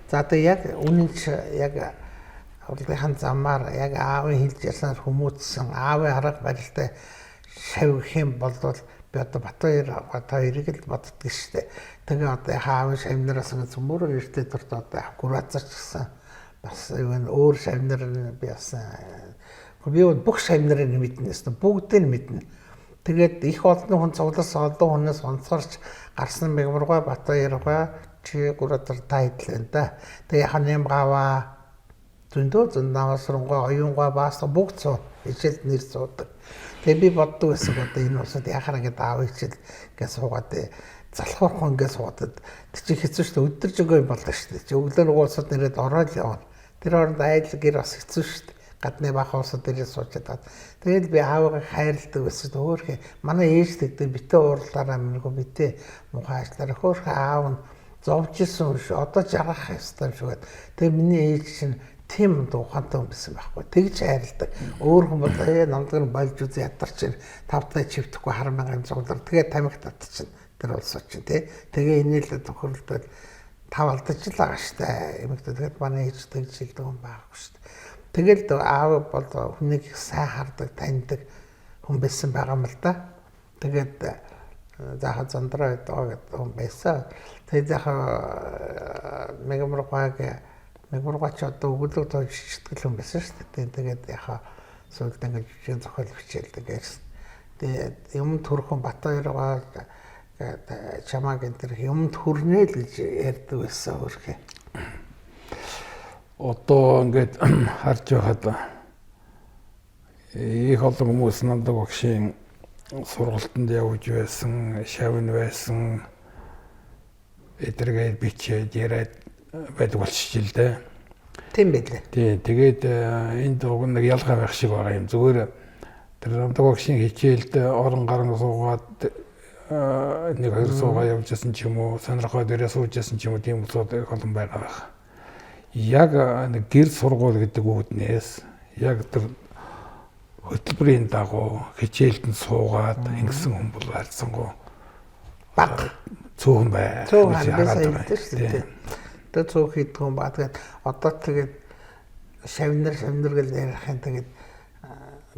За тэгээ яг үнэн ч яг урлагийн замаар яг аавын хэлж ярьсанаар хүмүүжсэн, аавын арга барилтай шав гэх юм бол би одоо Батбаяр хоёрыг л боддөг шүү дээ. Тэгээ одоо яхаа аавын шавнараас ингэ цөмөрөө эртээ дурт одоо яг гүрацарч гисэн бас юу н өөр шавнар би бас би бол бүх шавнарыг мэднэ гэсэн бүгдийг мэднэ. Тэгээд их олон хүн цуглас олон хүнээс онцгорч гарсан Мегмаргой Батбаяргой чи гүрацар та хэдлээ да. Тэгээ яхаа нэм гаваа зөндөө зөндөө сурангой оюунгой баас бүгд цуу хичээлд нэр зуудаг. Тэгээ би боддог байсан одоо энэ улсад яхаар ингээд аав хичээл ингээд суугаад залхуурах ингээд суугаад тэр чинь хэцүү шүү дээ. Өдөржингөө юм болдог шүү дээ. Чи өглөө нөгөө улсад нэрэд ороод явна. Тэр хооронд айл гэр бас хэцүү шүү дээ. Гадны бахан улсад ирээд сууж чадаад. Тэгэл би аавыгаа хайрладаг байсан. Хөөхөө манай ээж тэгдэг битээ уурлаараа минийгөө битээ муухай ажиллаараа хөөхөө аав нь зовж исэн шүү. Одоо жаргах ёстой юм шиг байд. Тэгээ миний ээж чинь тийм ухаантай хүн байсан байхгүй. Тэгж хайрладаг. Өөр хүн бол намдаг нь болж үзээ ядарч тавтай чивтэхгүй хар мянган зуглар. Тэгээ тамхи татчихна. Тэр улсууд чинь тий. Тэгээ инээлээ тохиолдол тав алдаж л байгаа штэ. Эмэгтэй тэгээд манай ээж тэгж хэлдэг хүн байхгүй штэ. Тэгэл аав бол хүнийг их сайн хардаг, таньдаг хүн байсан байгаа юм л да. Тэгээд заахаа зондроо гэдэг хүн байсан. Тэгээд яхаа Мегмаргой ч одоо өгүүлэг тоо жижигтгэл хүн байсан шүү дээ. Тэгээд яхаа сүүлд ингэж жижиг зохиол бичээлдэг гэсэн. Тэгээд юм төрхөн Батбаяргаа чамааг энэ төр юмд хүрнэ л гэж ярьдаг байсан хөрхөө. Одоо ингээд харж байхад их олон хүмүүс Намдаг багшийн сургалтанд явж байсан, шавн байсан эдэргээд бичээд яриад байдаг болчих л дээ. Тийм байлээ. Тий, тэгээд энд уг нэг ялгаа байх шиг байгаа юм. Зүгээр тэр Намдаг багшийн хичээлд орон гарan суугаад нэг хоёр суугаа явж байсан ч юм уу, сонирхоод ирээ сууж байсан ч юм уу тийм улсууд их олон байгаа байх. Яг нэг гэр сургууль гэдэг үүднээс яг тэр хөтөлбөрийн дагуу хичээлд нь суугаад ингэсэн хүн бол харьцангуй баг цөөхөн бай. Цөөхөн байсан шүү дээ. Тэгээ цөөх хийдэг хүн ба тэгээд одоо тэгээд шавнар шавнар гэж ярих юм тэгээд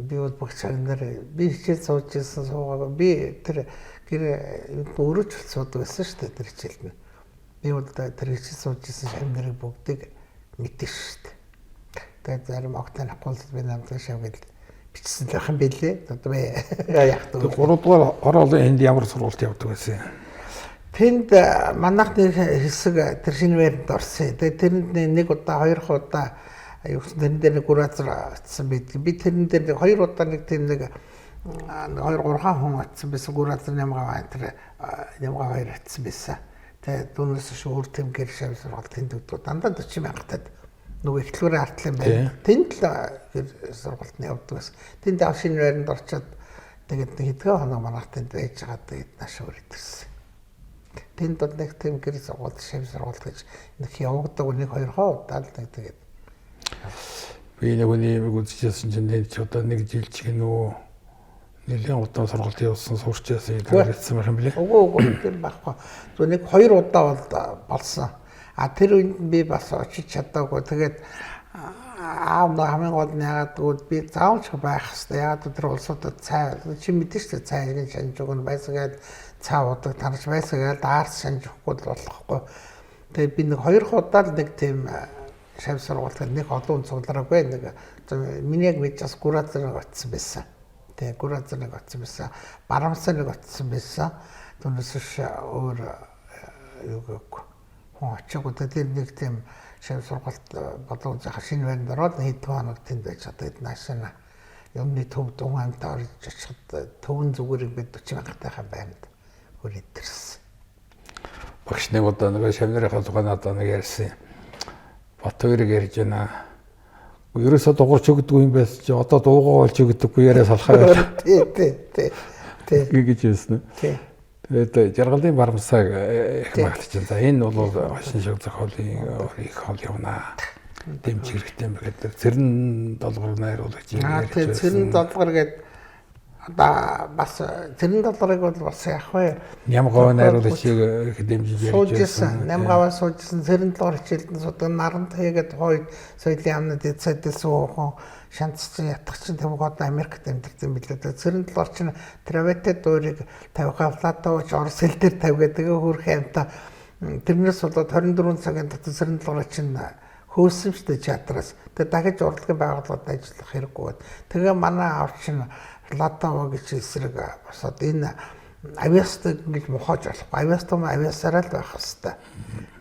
би бол бүх шавнар би хичээл сууж ирсэн суугаагүй би тэр гэр өрөөч суудаг байсан шүү дээ тэр хичээлд нь. Би бол тэр хичээл сууж ирсэн шавнарыг бүгдийг мэддэг шүү дээ. Тэгээд зарим огт танихгүй бол би намдаг шав гэж бичсэн л байх юм билээ. Одоо би яах вэ? 3 дугаар хороолын энд ямар сургалт явдаг байсан юм? Тэнд манайх нэг хэсэг тэр шинэ байранд орсон. Тэгээд тэрэнд нэг удаа, хоёр удаа юу гэсэн тэрэн дээр нэг гүразар очсон байдаг. Би тэрэн дээр нэг хоёр удаа нэг тийм нэг хоёр гурван хүн очсон байсан. Гүразар нямгаа тэр нямгаа хоёр очсон байсан. Тэгээд түүнээс биш өөр тийм гэр шав сургалт тэнд өгдөг. Дандаа 40 мянгатад нөгөө ихтлгүүрийн артлын байна. Тэнд л гэр сургалтны явдаг байсан. Тэнд ав шинэ байранд орчоод тэгээд хэдхэн хоног манайх тэнд байж байгаа тэгээд нааш өөр идэрсэн. Тэнд бол нэг тийм гэр сургууль, шив сургууль гэж нэг явагддаг нэг хоёр хоо удаа л нэг тэгээд. Би нэг хүний юм үзчихсэн чинь нэг ч одоо нэг жил ч гэнэ үү нэлийн удаан сургалт явуулсан сурч яасан гэдэг хэлсэн байх юм блэ? Үгүй тийм байхгүй. Зөв нэг хоёр удаа бол болсон. А тэр үед би бас очиж чадаагүй. Тэгээд аав нэг хамгийн гол нь яагаад гэвэл би заавч байх хэвээр. Яагаад гэвэл тэр улсуудад цай чи мэдэн шүү дээ, цай иргэн шанж өгнө байсан гээд цаа удаг тарж байсан гээд аарс шанж өгөхгүй л болохгүй. Тэгээд би нэг хоёр удаа л нэг тийм шав сургуульд нэг олон хүн цуглараагүй нэг миний яг мэдж бас Гуразар нэг очсон байсан. Тэгээ Гуразар нэг очсон байсан. Барамсаа нэг очсон байсан. Түүнээс биш өөр юу гэхгүй. Хүн очоогүй. Тэр нэг тийм шав сургуульд болон заах шинэ байранд ороод хэдэн хоног тэнд байж чадаад наашаа юмны төв дуун амт орж очиход төвөн зүгээр ингээд 40 мянгатайхаа байранд хөр идэрсэн. Багш нэг удаа нөгөө шавнырынхаа тухай надад нэг ярьсан. Бат хоёрыг ярьж байна. Ерөөсөө дугуйч өгдөг юм байсан чи одоо дуугаа болж өгдөггүй яриа салхаа байл. Тий, тий, тий. Тий. Гэж хэлсэн. Тий. Тэгээд жаргалын барамсааг их магтаж. За энэ бол хошин шиг зохиолын их хол явна. Дэмжих хэрэгтэй юм гэдэг. Цэрэн долгор найруулагч юм ярьж байсан. Цэрэн долгор гэдэг одоо бас цэрэн долгорыг бол бас яг вэ? Нямгаваа найруулагчийг их дэмжиж ярьж байсан. Нямгаваа суужсэн, цэрэн долгор хичээлд нь судаг, наран таягээд хойд соёлын яамны дэд сайдэлсэн уухан шанцчин ятгах чинь тэвг одоо Америкт амьдарсан билээ. Цэрэн долгор чинь Травете дуурийг тавих Платовч Орос хэл дээр тавь гэдэг хөөрхөн амта тэрнээс болоод 24 цагийн дотор цэрэн долгор чинь хөөсөн шүү дээ театраас. Тэгээ дахиж урлагийн байгууллагад ажиллах хэрэггүй. Тэгээ манай аав чинь Латава гэж эсрэг босоод энэ авиастыг ингэж мухаж болохгүй. Авиастаа авиасаараа л байх хэвээр.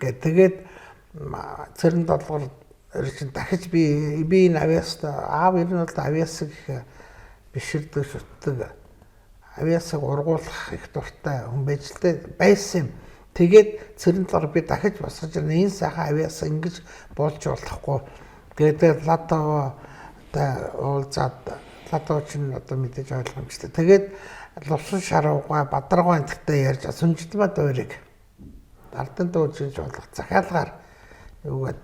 Гэ тэгээд цэрэн долгор чинь дахиж би энэ авиаст аав ер нь бол авиасыг их биширдэг шүтдэг. Авиасыг ургуулах их дуртай хүн байж л дээ байсан юм. Тэгээд цэрэн долгор би дахиж босгож энэ сайхан авиас ингэж болж болохгүй. Тэгээд Латава уулзаад Латава чинь одоо мэдээж ойлгомжтой. Тэгээд Лувсан шаруугаа Бадаргай энтэгтэй ярьж Сүнжидмаа дуурийг Ардан дууж болох захиалгаар юугаад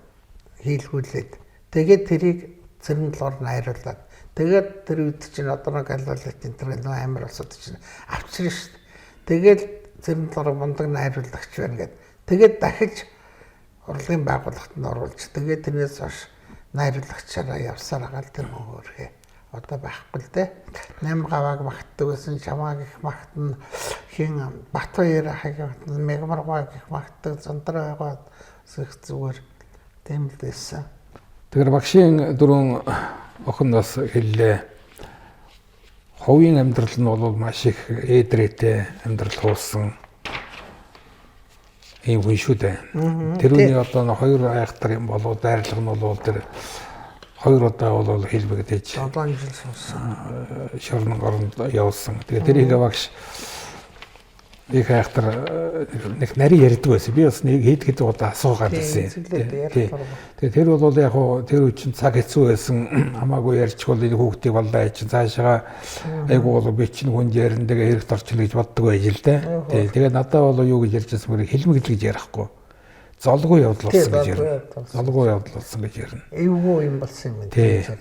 хийлгүүлээд тэгээд тэрийг цэрэн долгор найруулад тэгээд тэр үед чинь одоо нэг галуулалт энэ тэр нөө амар улсууд чинь авчирна шүү дээ. Тэгээд цэрэн долгор мундаг найруулагч байна гэд. Тэгээд дахиж урлагийн байгууллагт нь оруулж тэгээд тэрнээс хойш найруулагчаараа явсаар байгаа л тэр хөөрхөө одоо байхгүй л дээ. 8 гавааг магтдаг байсан, чамааг их магтана, хин Батбаяр ахыг магтана, Мегмаргуаг их магтдаг, Зандраа байгаа их зүгээр тийм л байсан. Тэгэхээр багшийн дөрвөн охин бас хэллээ. Хувийн амьдрал нь бол маш их ээдрээтэй амьдрал хуулсан ийм хүн шүү дээ. Тэр үний одоо хоёр айхтар юм болоо дайрлага нь бол тэр хоёр удаа бол хэлбэгдэж 7 жил суусан. Шорон оронд явсан. Тэгээ тэрийг багш их айхтар нэг нарийн ярьдаг байсан. Би бас нэг хэд хэд удаа асуугаад байсан. Тэгээ тэр бол яг хуу тэр үе чинь цаг хэцүү байсан. Хамаагүй ярьчихвал энэ хүүхдийг боллоо чинь цаашаа айгуу бол би чинь хүнд ярина тэгээ хэрэгт орчихно гэж боддог байж л дээ. Тэгээ надад бол юу гэж ярьж байсан бэ? Хэлмэгдэл гэж ярихгүй. Золгүй явдал болсон гэж ярина. Золгүй явдал болсон гэж ярина. Эвгүй юм болсон юм байна.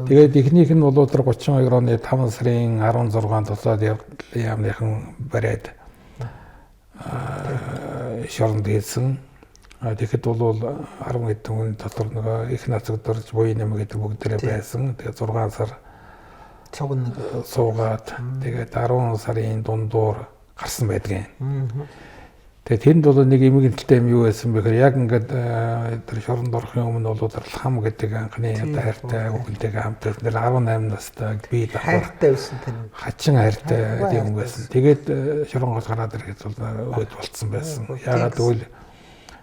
Тэгээд эхнийх нь бол 32 оны 5 сарын 16-нд тусаад явдлын яамныхан бариад шоронд хийсэн. Тэгэхэд бол 10 хэдэн хүн дотор нөгөө их нацагдорж буян юм гэдэг бүгдээрээ байсан. Тэгээд 6 сар цуг нэг суугаад тэгээд 10 сарын дундуур гарсан байдгийн. Тэгээд тэнд бол нэг эмгэнэлтэй юм юу байсан бэ гэхээр яг ингээд тэр шоронд орохын өмнө бол хам гэдэг анхны одоо хайртай хүүхэнтэйгээ хамт байсан. Тэр 18 настай би хайртай байсан тэр. Хачин хайртай тийм хүн байсан. Тэгээд шоронгоос гараад ирэхэд бол өөд болцсон байсан. Яагаад гэвэл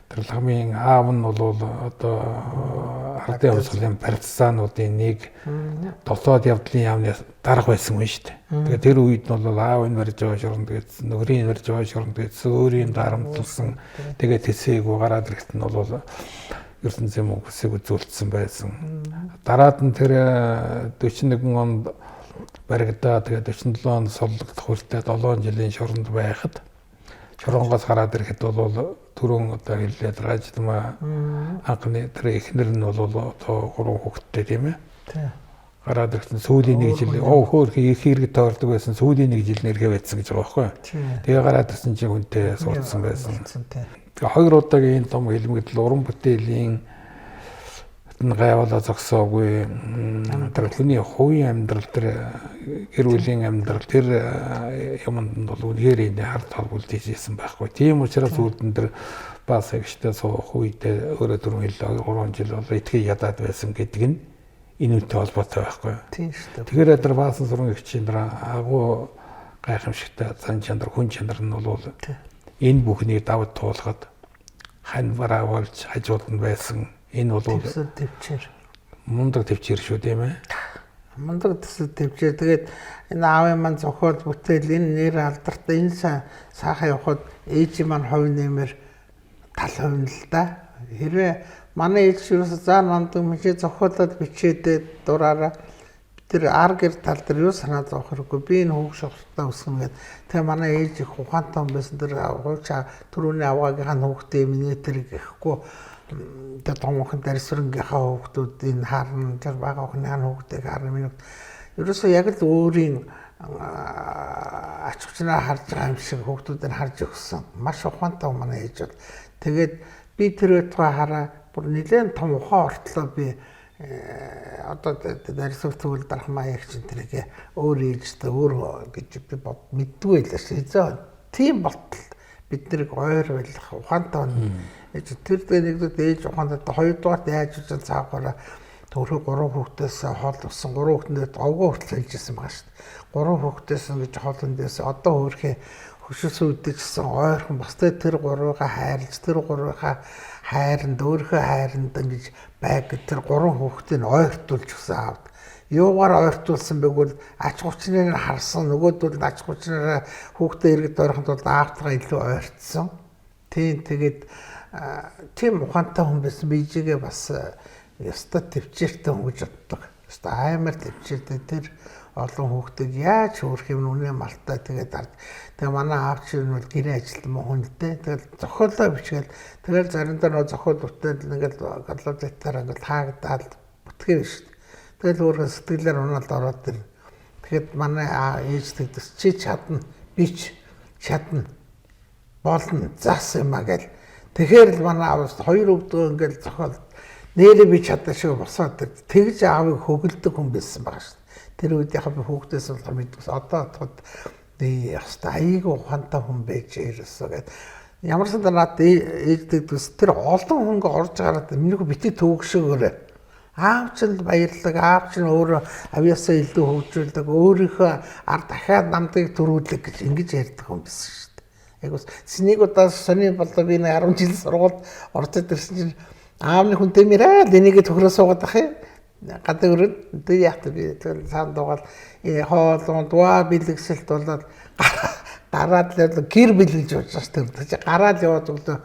тэр ламын аав нь бол одоо ардын хувьсгалын партизануудын нэг дотоод явдлын яамны дарга байсан хүн шүү дээ. Тэгээд тэр үед нь бол аав нь барьж байгаа шоронд гэсэн, нөхрийн барьж байгаа шоронд гэсэн, өөрийн дарамтлсан. Тэгээд тэсээгүй гараад ирэхэд нь бол ертөнцийн мөнгөсийг үзүүлсэн байсан. Дараад нь тэр 41 онд баригдаа тэгээд 47 онд суллагдах хүртэл 7 жилийн шоронд байхад Шоронгоос гараад ирэхэд бол түрүүн одоо хэллээ драждмаа анхны тэр эхнэр нь бол одоо 3 хүүхэдтэй тийм ээ. Гараад ирсэн сүүлийн нэг жил хөөх их хэрэг тоордог байсан, сүүлийн нэг жил нэргээ байсан гэж байгаа байхгүй. Тэгээ гараад ирсэн чинь хүнтэй суудсан байсан. Тэгээ хоёр удаагийн энэ том хэлмэгдэл уран бүтээлийн гайвалаа зогсоогүй. Тэр хүний хувийн амьдрал, тэр гэр бүлийн амьдрал, тэр юмд нь бол үнэхээр энэ хард тол үлдээж ирсэн байхгүй. Тийм учраас үлдэн тэр бас эгчтэй суух үедээ өөрөө түрүүн хэллээ 3 жил бол итгэж ядаад байсан гэдэг нь энэ үнтэй холбоотой байхгүй. Тийм шүү дээ. Тэгэхээр тэр баасан суран эгчийн дараа агуу гайхамшигтай зан чанар, хүн чанар нь бол энэ бүхнийг давд туулгаад хань бараа болж хажууд нь байсан. Энэ бол төсөл төвчээр. Мундаг төвчээр шүү тийм ээ. Мундаг төсөл төвчээр. Тэгээд энэ аавын маань зохиол бүтээл энэ нэр алдартай энэ сайхан явхад ээжийн маань хувь нэмэр тал хувь нь л да. Хэрвээ манай ээж юусе за намдаг мчээ зохиолоод бичээдээ дураараа тэр ар гэр тал дээр юу санаа зовох хэрэггүй. Би энэ хүүг шогттой өсгөнө гэд. Тэгээ манай ээж их ухаантай хүн байсан. Тэр хуучаа түрүүний авгаагийнхаа хүүхдээ миний тэр гэхгүй тэр томоохон дарсрэнгийнхаа хүүхдүүдийг харна, тэр бага охины хүүхдийг харна. Миний ерөөсөө яг л өөрийн ач хүчнээ харж байгаа юм шиг хүүхдүүдийг харж өгсөн. Маш ухаантай хүн манай ээж бол. Тэгээд би тэр байтугай хараа бүр нэлээд том ухаан ортлоо би одоо дарсвар тэгвэл дархмаа яг чинь тэрийг өөр ээжтэй өөр гэж би бод мэддгүй байлаа шүү. Эзээ тийм болтол бид нарыг ойр байх ухаантай ээж тэр нэгдүгээр ээж ухаантай, хоёрдугаарт яаж үжин цаагаараа төрхө 3 хүүхдээс хоол өссөн, 3 хүүхдээ овгоо хүртэл хэлжсэн байгаа шүү дээ. 3 хүүхдээс ингэж хоол хүндээс одоо хөөрхөө хөшөөсөн үдээжсэн ойрхон бас тэр гурвыгаа хайрлж, тэр гурвынхаа хайранд өөрийнхөө хайранд ингэж байг тэр 3 хүүхдийг ойртуулж өгсөн аавд. Юугаар ойртуулсан бэ гэвэл ач гучныг харсан, нөгөөдөл ач гучнаараа хүүхдээ иргэд ойрхон тулд аавтайгаа илүү ойртсон. Тийм тэгээд тийм ухаантай хүн байсан. Бижигээ бас ёстой төвчээртэй хүн гэж боддог. Ёстой аймар төвчээртэй тэр олон хүүхдийг яаж хөөрөх юм үнэ малтай тэгээд ард. Тэгээ манай аав чинь бол гэрээ ажилтан мөн хүн л дээ. Тэгэл зохиолоо бичгээл тэгэл заримдаа нөө зохиол бүтээл ингээл галавжтаар ингээл таагдаал бүтгээ биш. Тэгэл өөрөө сэтгэлээр унаал ороод ирнэ. Тэгэхэд манай ээж тэгдэс чи чадна, би ч чадна, болно, зас юм а гэл. Тэгэхээр л манай аав хоёр өвдгөө ингээл зохиол нэрээ би чадна шиг босоод тэгж аавыг хөгэлдөг хүн байсан байгаа шүү. Тэр үед яг би хүүхдээс болохоор мэддэгс. Одоо бодоход би яста аяйг ухаантай хүн байж ирсэн гэд. Ямар ч сан надад ээж тэгдэгс тэр олон хүн орж гараад миний хүү бити төвөгшөөгөөрэй. Аав чинь баярлаг, аав чинь өөрөө авьяасаа илүү хөгжүүлдэг, өөрийнхөө ар дахиад намдыг төрүүлэг гэж ингэж ярьдаг хүн байсан шүү дээ. Яг ус нэг удаа сони болоо би 10 жил сургуульд орж ирсэн чинь аавны хүнтэй мэрээ л энийгээ төхрөө суугаад ах юм. Гадаа өрөөд тэг яах вэ би тэгэл цаана дуугаал хоолун дуа бэлэгсэлт болоод гараад л гэр бэлгэлж явж байгаа шүү дээ. Гараад яваад өглөө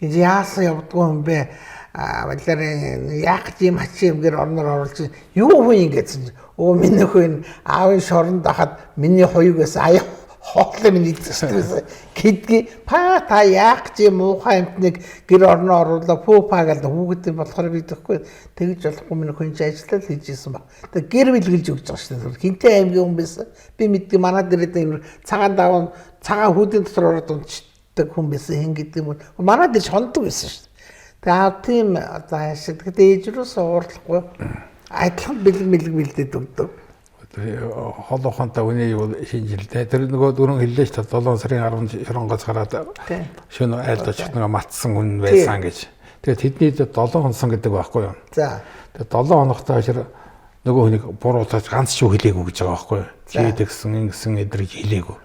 энэ яасан явдгүй юм бэ? Балиарын яах гэж юм хачи юм гэр орноор оруулж юу хүн ингэсэн чинь өө миний хүн аавын шоронд хахад миний хоёуг байсан аяа хоолой минь идсэн гэдгийг па та яах гэж юм муухай амтныг гэр орноо оруулаа пүү па гэж хүүхдийн болохоор би мэдэхгүй тэгж болохгүй миний хүн чинь ажиллал хийж исэн баг. Тэг гэр бэлгэлж өгч байгаа шүү дээ. Хинтээ аймгийн хүн байсан. Би мэддэг манай дээрээ энэ цагаан даван цагаан хүүдийн дотор ороод унтдаг хүн байсан хэн гэдэг юм. Манай дээр шондог байсан шүү дээ. Тэгээ аав тийм одоо хайшаа. Тэгэхдээ ээж рүүс уурлахгүй адилхан бэлэг мэлэг бэлдээд өгдөг. Хол ухаантай үний юу шинжилтэй. Тэр нөгөө дөрөв хэллээ шүү дээ. 7 сарын 10 шоронгоос гараад шөнө айлд очих нэг матсан хүн байсан гэж. Тэгээд тэдний 7 хонсон гэдэг байхгүй юу? За. Тэгээд 7 хоногтой хашир нөгөө хүнийг буруутгаж ганц ч юу хэлээгүй гэж байгаа байхгүй юу? Чи тэгсэн ингэсэн эдрийг хэлээгүй.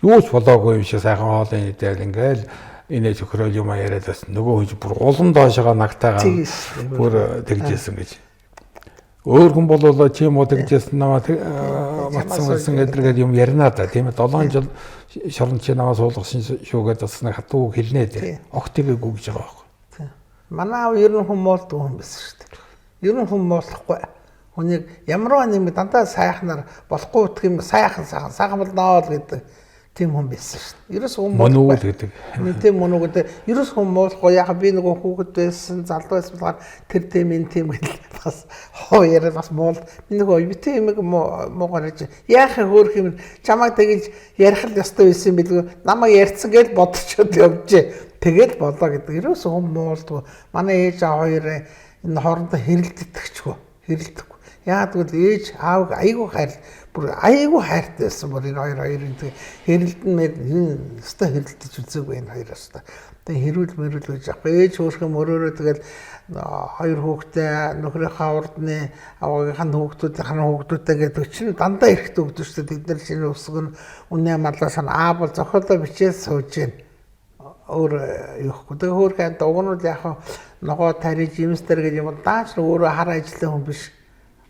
Юу ч болоогүй юм шиг сайхан хоолын идэл ингээл инээ зөхрөөл юм яриад бас нөгөө хүн бүр улам доошоо нагтаагаа бүр тэгжсэн гэж. Өөр хүн болвол чи юм уу тэгжсэн намаа матсан байсан гэдэргээд юм ярина да тийм ээ. 7 жил шоронд чи намаа суулгасан шүү гэдээ бас нэг хатуу хэлнэ дээ. Огт тэгээгүй гэж байгаа байхгүй. Манай аав ер нь хүн муулдаг хүн байсан шүү дээ. Ер нь хүн муулахгүй. Хүнийг ямарваа нэг дандаа сайхнаар болохгүй утга юм сайхан сайхан сайхан болноо л гэдэг. Тийм хүн байсан шүү дээ. Ерөөс хүн Мөн үү гэдэг. Тийм мөн үү гэдэг. Ерөөс хүн муулахгүй. Яг би нөгөө хүүхэд байсан, залуу байсан болохоор тэр тийм энэ тийм гэл бас хоо яриа бас муул. Би нөгөө битэн юмэг муугаар ярьж яах юм хөөх юм чамайг тэгэж ярих л ёстой байсан юм билгүй. Намайг ярьсан гэж бодчоод явжээ. Тэгэл болоо гэдэг. Ерөөс хүн муулдгүй. Манай ээж аав хоёр энэ хоорондоо хэрэлддэгчгүй. Хэрэлдэхгүй. Яагаад гэвэл ээж аавыг айгүй хайр бүр айгүй хайртай байсан бүр энэ хоёр хоёрын тэг хэрэлдэн мэр энэ өстой хэрэлдэж үзээгүй энэ хоёр өстой. Тэг хэрүүл мэрүүл гэж аахгүй ээж хөөрхөн мөрөөрөө тэгэл хоёр хүүхдээ нөхрийнхээ урдны аваагийнхаа хүүхдүүдийн хүүхдүүдтэй гэдэг чинь дандаа эрэхтэй өгдөг шүү дээ. Тэд нар шинэ өсгөн үнэ малаа сан аа бол зохиолоо бичээд сууж гин өөр юухгүй. Тэгээ хөөрхөн уг нь бол яг ногоо тариж имстер гэж юм даач өөрөө хар ажиллах хүн биш.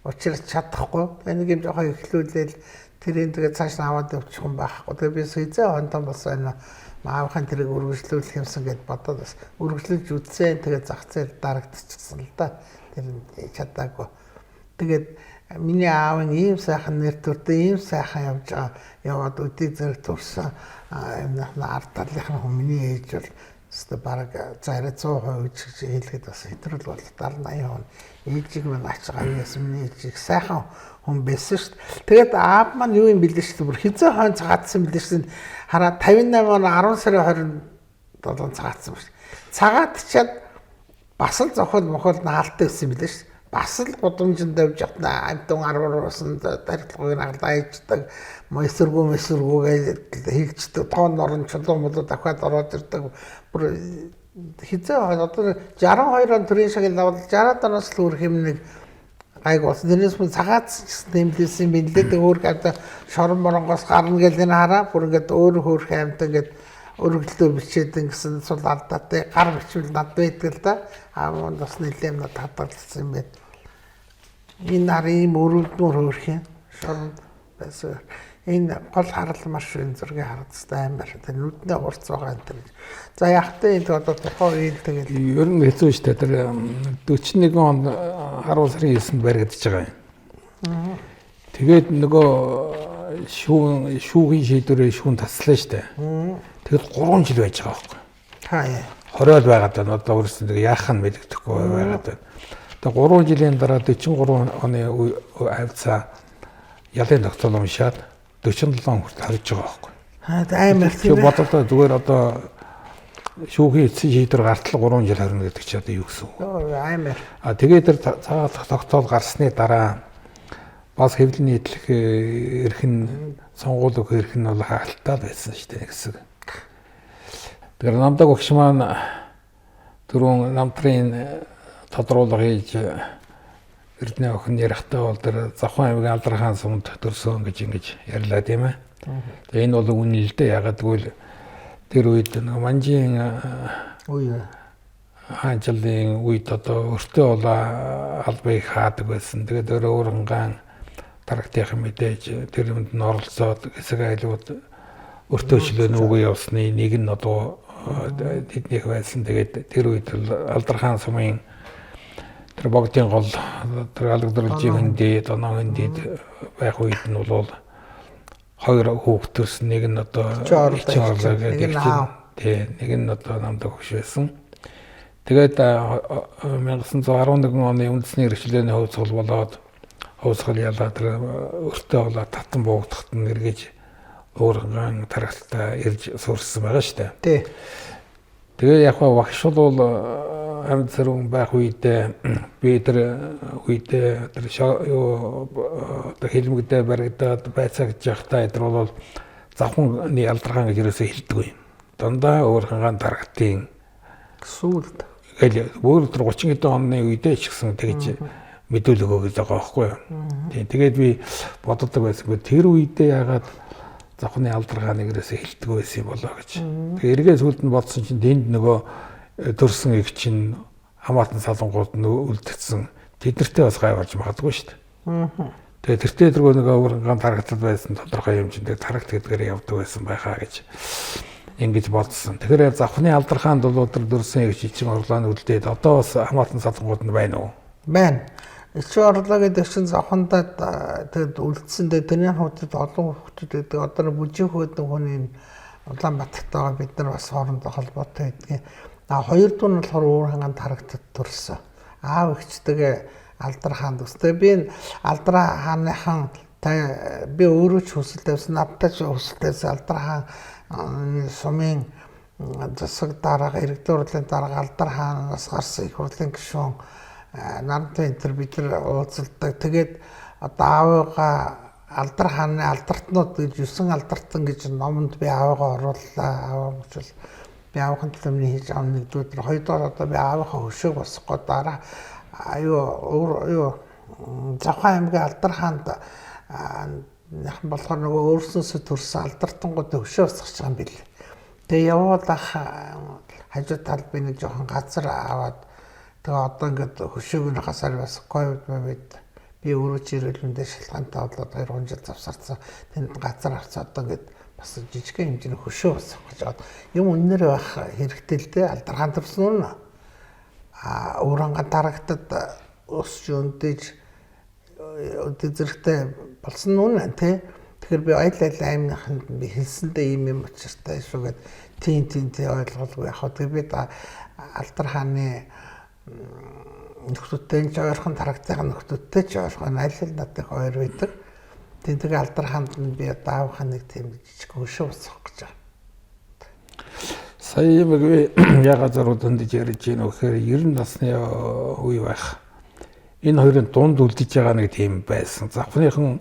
Учир чадахгүй. Тэгээ нэг юм жоохон эхлүүлээл тэрийн тэгээ цааш нь аваад явчих юм байхгүй. Тэгээ би сүйзээ хонтон болсон байна. Маавхын тэрийг үргэлжлүүлэх юмсан гэд бодоод бас үргэлжлүүлж үзсэн. Тэгээ зах зээл дарагдчихсан л да. Тэр чадаагүй. Тэгээд миний аав нь ийм сайхан нэр төртэй ийм сайхан явж байгаа яваад өдий зэрэг төрсөн юмных нь ард талынх нь хүн миний ээж бол өстө бараг за арай 100% гэж хэлэхэд бас хэтрүүл бол 70 80% ээжийг минь ач гавьяас миний ээжийг сайхан хүн байсан шүү дээ. Тэгээд аав маань юу юм бэлээ шүү дээ. Бүр хизээ хойно цагаатсан бэлээ шүү дээ. Хараа 58 он 10 сарын 27 цагаатсан шүү дээ. Цагаатчаад бас л зохиол мохол наалтай байсан бэлээ шүү дээ. Бас л гудамжинд явж явтна амтун 10 уусан тарилгыг наглаа иждэг мэсэргүү мэсэргүү гэж хэлждэг тоон орон чулуу мулуу дахиад ороод ирдэг. Бүр хизээ одоо 62 он төрийн шагнал авал 60-аад оноос л өөр хэм нэг гайг болсон. Тэрнээс мөн цагаатсан ч гэсэн тэмдэглэсэн юм билээ. Тэг өөр одоо шорон моронгоос гарна гэл энэ хараа бүр ингээд өөр хөөрхөн амт ингээд өргөлтөө бичээд ингэсэн сул алдаатай гар бичвэл над байдаг л да. Аа мөн бас нэлээд над хадгалсан юм байна. Энэ нар ийм өрөвдмөр хөөрхөн шоронд байсан. Энэ гол харал маш энэ зургийг харагдсан амар. Тэр нүднээ хурц байгаа энэ төр. За яхтай энэ одоо тухайн үеийн тэгэл ер нь хэцүү шүү дээ. Тэр 41 он 10 сарын 9-нд баригдаж байгаа юм. Тэгээд нөгөө шүүн шүүхийн шийдвэрээ шүүн таслаа шүү дээ. Тэгэл 3 жил байж байгаа байхгүй. Хаа. Хориод байгаад байна. Одоо өөрөөс нь яах нь мэддэхгүй байгаад байна. Тэгээ 3 жилийн дараа 43 оны хавцаа ялын тогтоол уншаад 47 он хүртэл харж байгаа байхгүй. Аа амар тийм. Бодлоо зүгээр одоо шүүхийн эцсийн шийдвэр гартал 3 жил харна гэдэг чи одоо юу гэсэн үг? Амар. А тэгээд тэр цагаалах тогтоол гарсны дараа бас хэвлэл нийтлэх эрх нь сонгуул өгөх эрх нь бол хаалттай байсан шүү дээ гэсэн. Тэгэхээр намдаг багш маань түрүүн намтрын тодруулга хийж Эрдэнэ охин ярихтаа бол тэр Завхан аймгийн Алдархан сумд төрсөн гэж ингэж ярьлаа тийм ээ. Тэгээ энэ бол үнэн л дээ. Ягаад гэвэл тэр үед нэг манжийн үе хаанчлалын үед одоо өртөө бол албыг хаадаг байсан. Тэгээд өөрөө урангаан дарагтынхан мэдээж тэр юмд нь оролцоод хэсэг айлууд өртөөчлөө нүгөө явсны нэг нь одоо тэднийх байсан. Тэгээд тэр үед Алдархан сумын тэр богдын гол тэр алгадруулжийн хөндий, доноо хөндийд байх үед нь бол хоёр хүүхэд төрсөн. Нэг нь одоо ичин орлоо гэдэг чинь тий, нэг нь одоо намдаг хөгш байсан. Тэгээд 1911 оны үндэсний эрхчлөөний хувьцгал болоод хувьцгал ялаа тэр өртөө болоод татан буугдахт нь эргэж уурган тарагттай ирж суурсан байгаа шүү дээ. Тий. Тэгээ яг багш бол амьд сэрүүн байх үедээ би тэр үедээ тэр юу одоо хэлмэгдээ баригдаад байцаагч явахдаа тэр бол завхны алдаргаан гэж ерөөсөө хэлдэг юм. Дандаа уурхангаан дарагтын сүүлд гэл өөр тэр 30 хэдэн оны үедээ ч гэсэн тэгж мэдүүлэг өгöd байгаа байхгүй юу. Тийм тэгээд би боддог байсан. Тэр үедээ яагаад завхны алдаргааныг ерөөсөө хэлдэг байсан юм болоо гэж. Тэгээ эргээ сүүлд нь бодсон чинь тэнд нөгөө төрсөн их чинь хамаатан салангууд нь үлдгэцсэн тэднэртэй бас гай болж магадгүй шүү дээ. Тэгээ тэртээ тэргүй нөгөө ууранган тарагтад байсан тодорхой юм чинь тэгээ тарагт гэдгээр явдаг байсан байхаа гэж ингэж бодсон. Тэгэхээр завхны алдархаанд бол тэр дөрсөн их чинь орлоо нь үлдээд одоо бас хамаатан салангууд нь байна уу? Байна. Ичүү орлоо гэдэг чинь завхандаа тэгэд үлдсэн. Тэгээ тэрний хүүхдэд олон хүүхдүүд байдаг. Одоо бүжиг хөөдөн хүний Улаанбаатартайгаа бид нар бас хоорондоо холбоотой байдгийг. А хоёр дүү нь болохоор уур ханган тарагтад төрсөн. Аав эгчтэйгээ Алдар хаанд өс. Тэгээ би энэ Алдар хааныхан та би өөрөө ч хүсэл тавьсан, надтай ч хүсэл тавьсан Алдар хаан сумын засаг дарга, иргэдийн хурлын дарга Алдар хаанаас гарсан их хурлын гишүүн нарантай энэ төр бид нар уулзалдаг. Тэгээд одоо аавыгаа Алдар хааны алдартнууд гэж 9 алдартан гэж номонд би аавыгаа орууллаа. Аав учраас би аавынхын төлөө миний хийж байгаа нэгдүгээр тэр хоёрдугаар одоо би аавынхаа хөшөөг босгох гээд дараа аюу өөр юу Завхан аймгийн Алдар хаанд яхан болохоор нөгөө өөрснөөсөө төрсэн алдартангууд хөшөө босгож байгаа юм бил. Тэгээ явуул ах хажуу талд би нэг жоохон газар аваад тэгээ одоо ингээд хөшөөг нь хасаар бас ковид мовид би өөрөө ч эрүүл мэндийн шалтгаантай болоод 2 3 жил завсарсан. Тэнд газар авцаа одоо ингээд бас жижигхэн хэмжээний хөшөө босгох гэж байгаа. Юм үннээр байх хэрэгтэй л дээ. Алдаргаан төрсөн нь а өөрөнгө дарагтад өсч өндөж өдөө зэрэгтэй болсон нь үнэ тий. Тэгэхээр би айл айл аймныханд би хэлсэндээ ийм юм учиртай шүү гэд тийм тийм тий ойлголгүй яг хөө тэгээ би Алдар хааны нөхдөдтэй ч ойрхон тарагцын нөхдөдтэй ч ойрхон аль аль надад их ойр байдаг. Тийм тэгээ Алдар хаанд нь би одоо аавынхаа нэг тийм жижиг хөшөө босгох гэж байгаа. Сая юм би яга зураг дүндэж ярьж гин вэ гэхээр 90 насны үе байх. Энэ хоёрын дунд үлдэж байгаа нэг тийм байсан. Завхныхан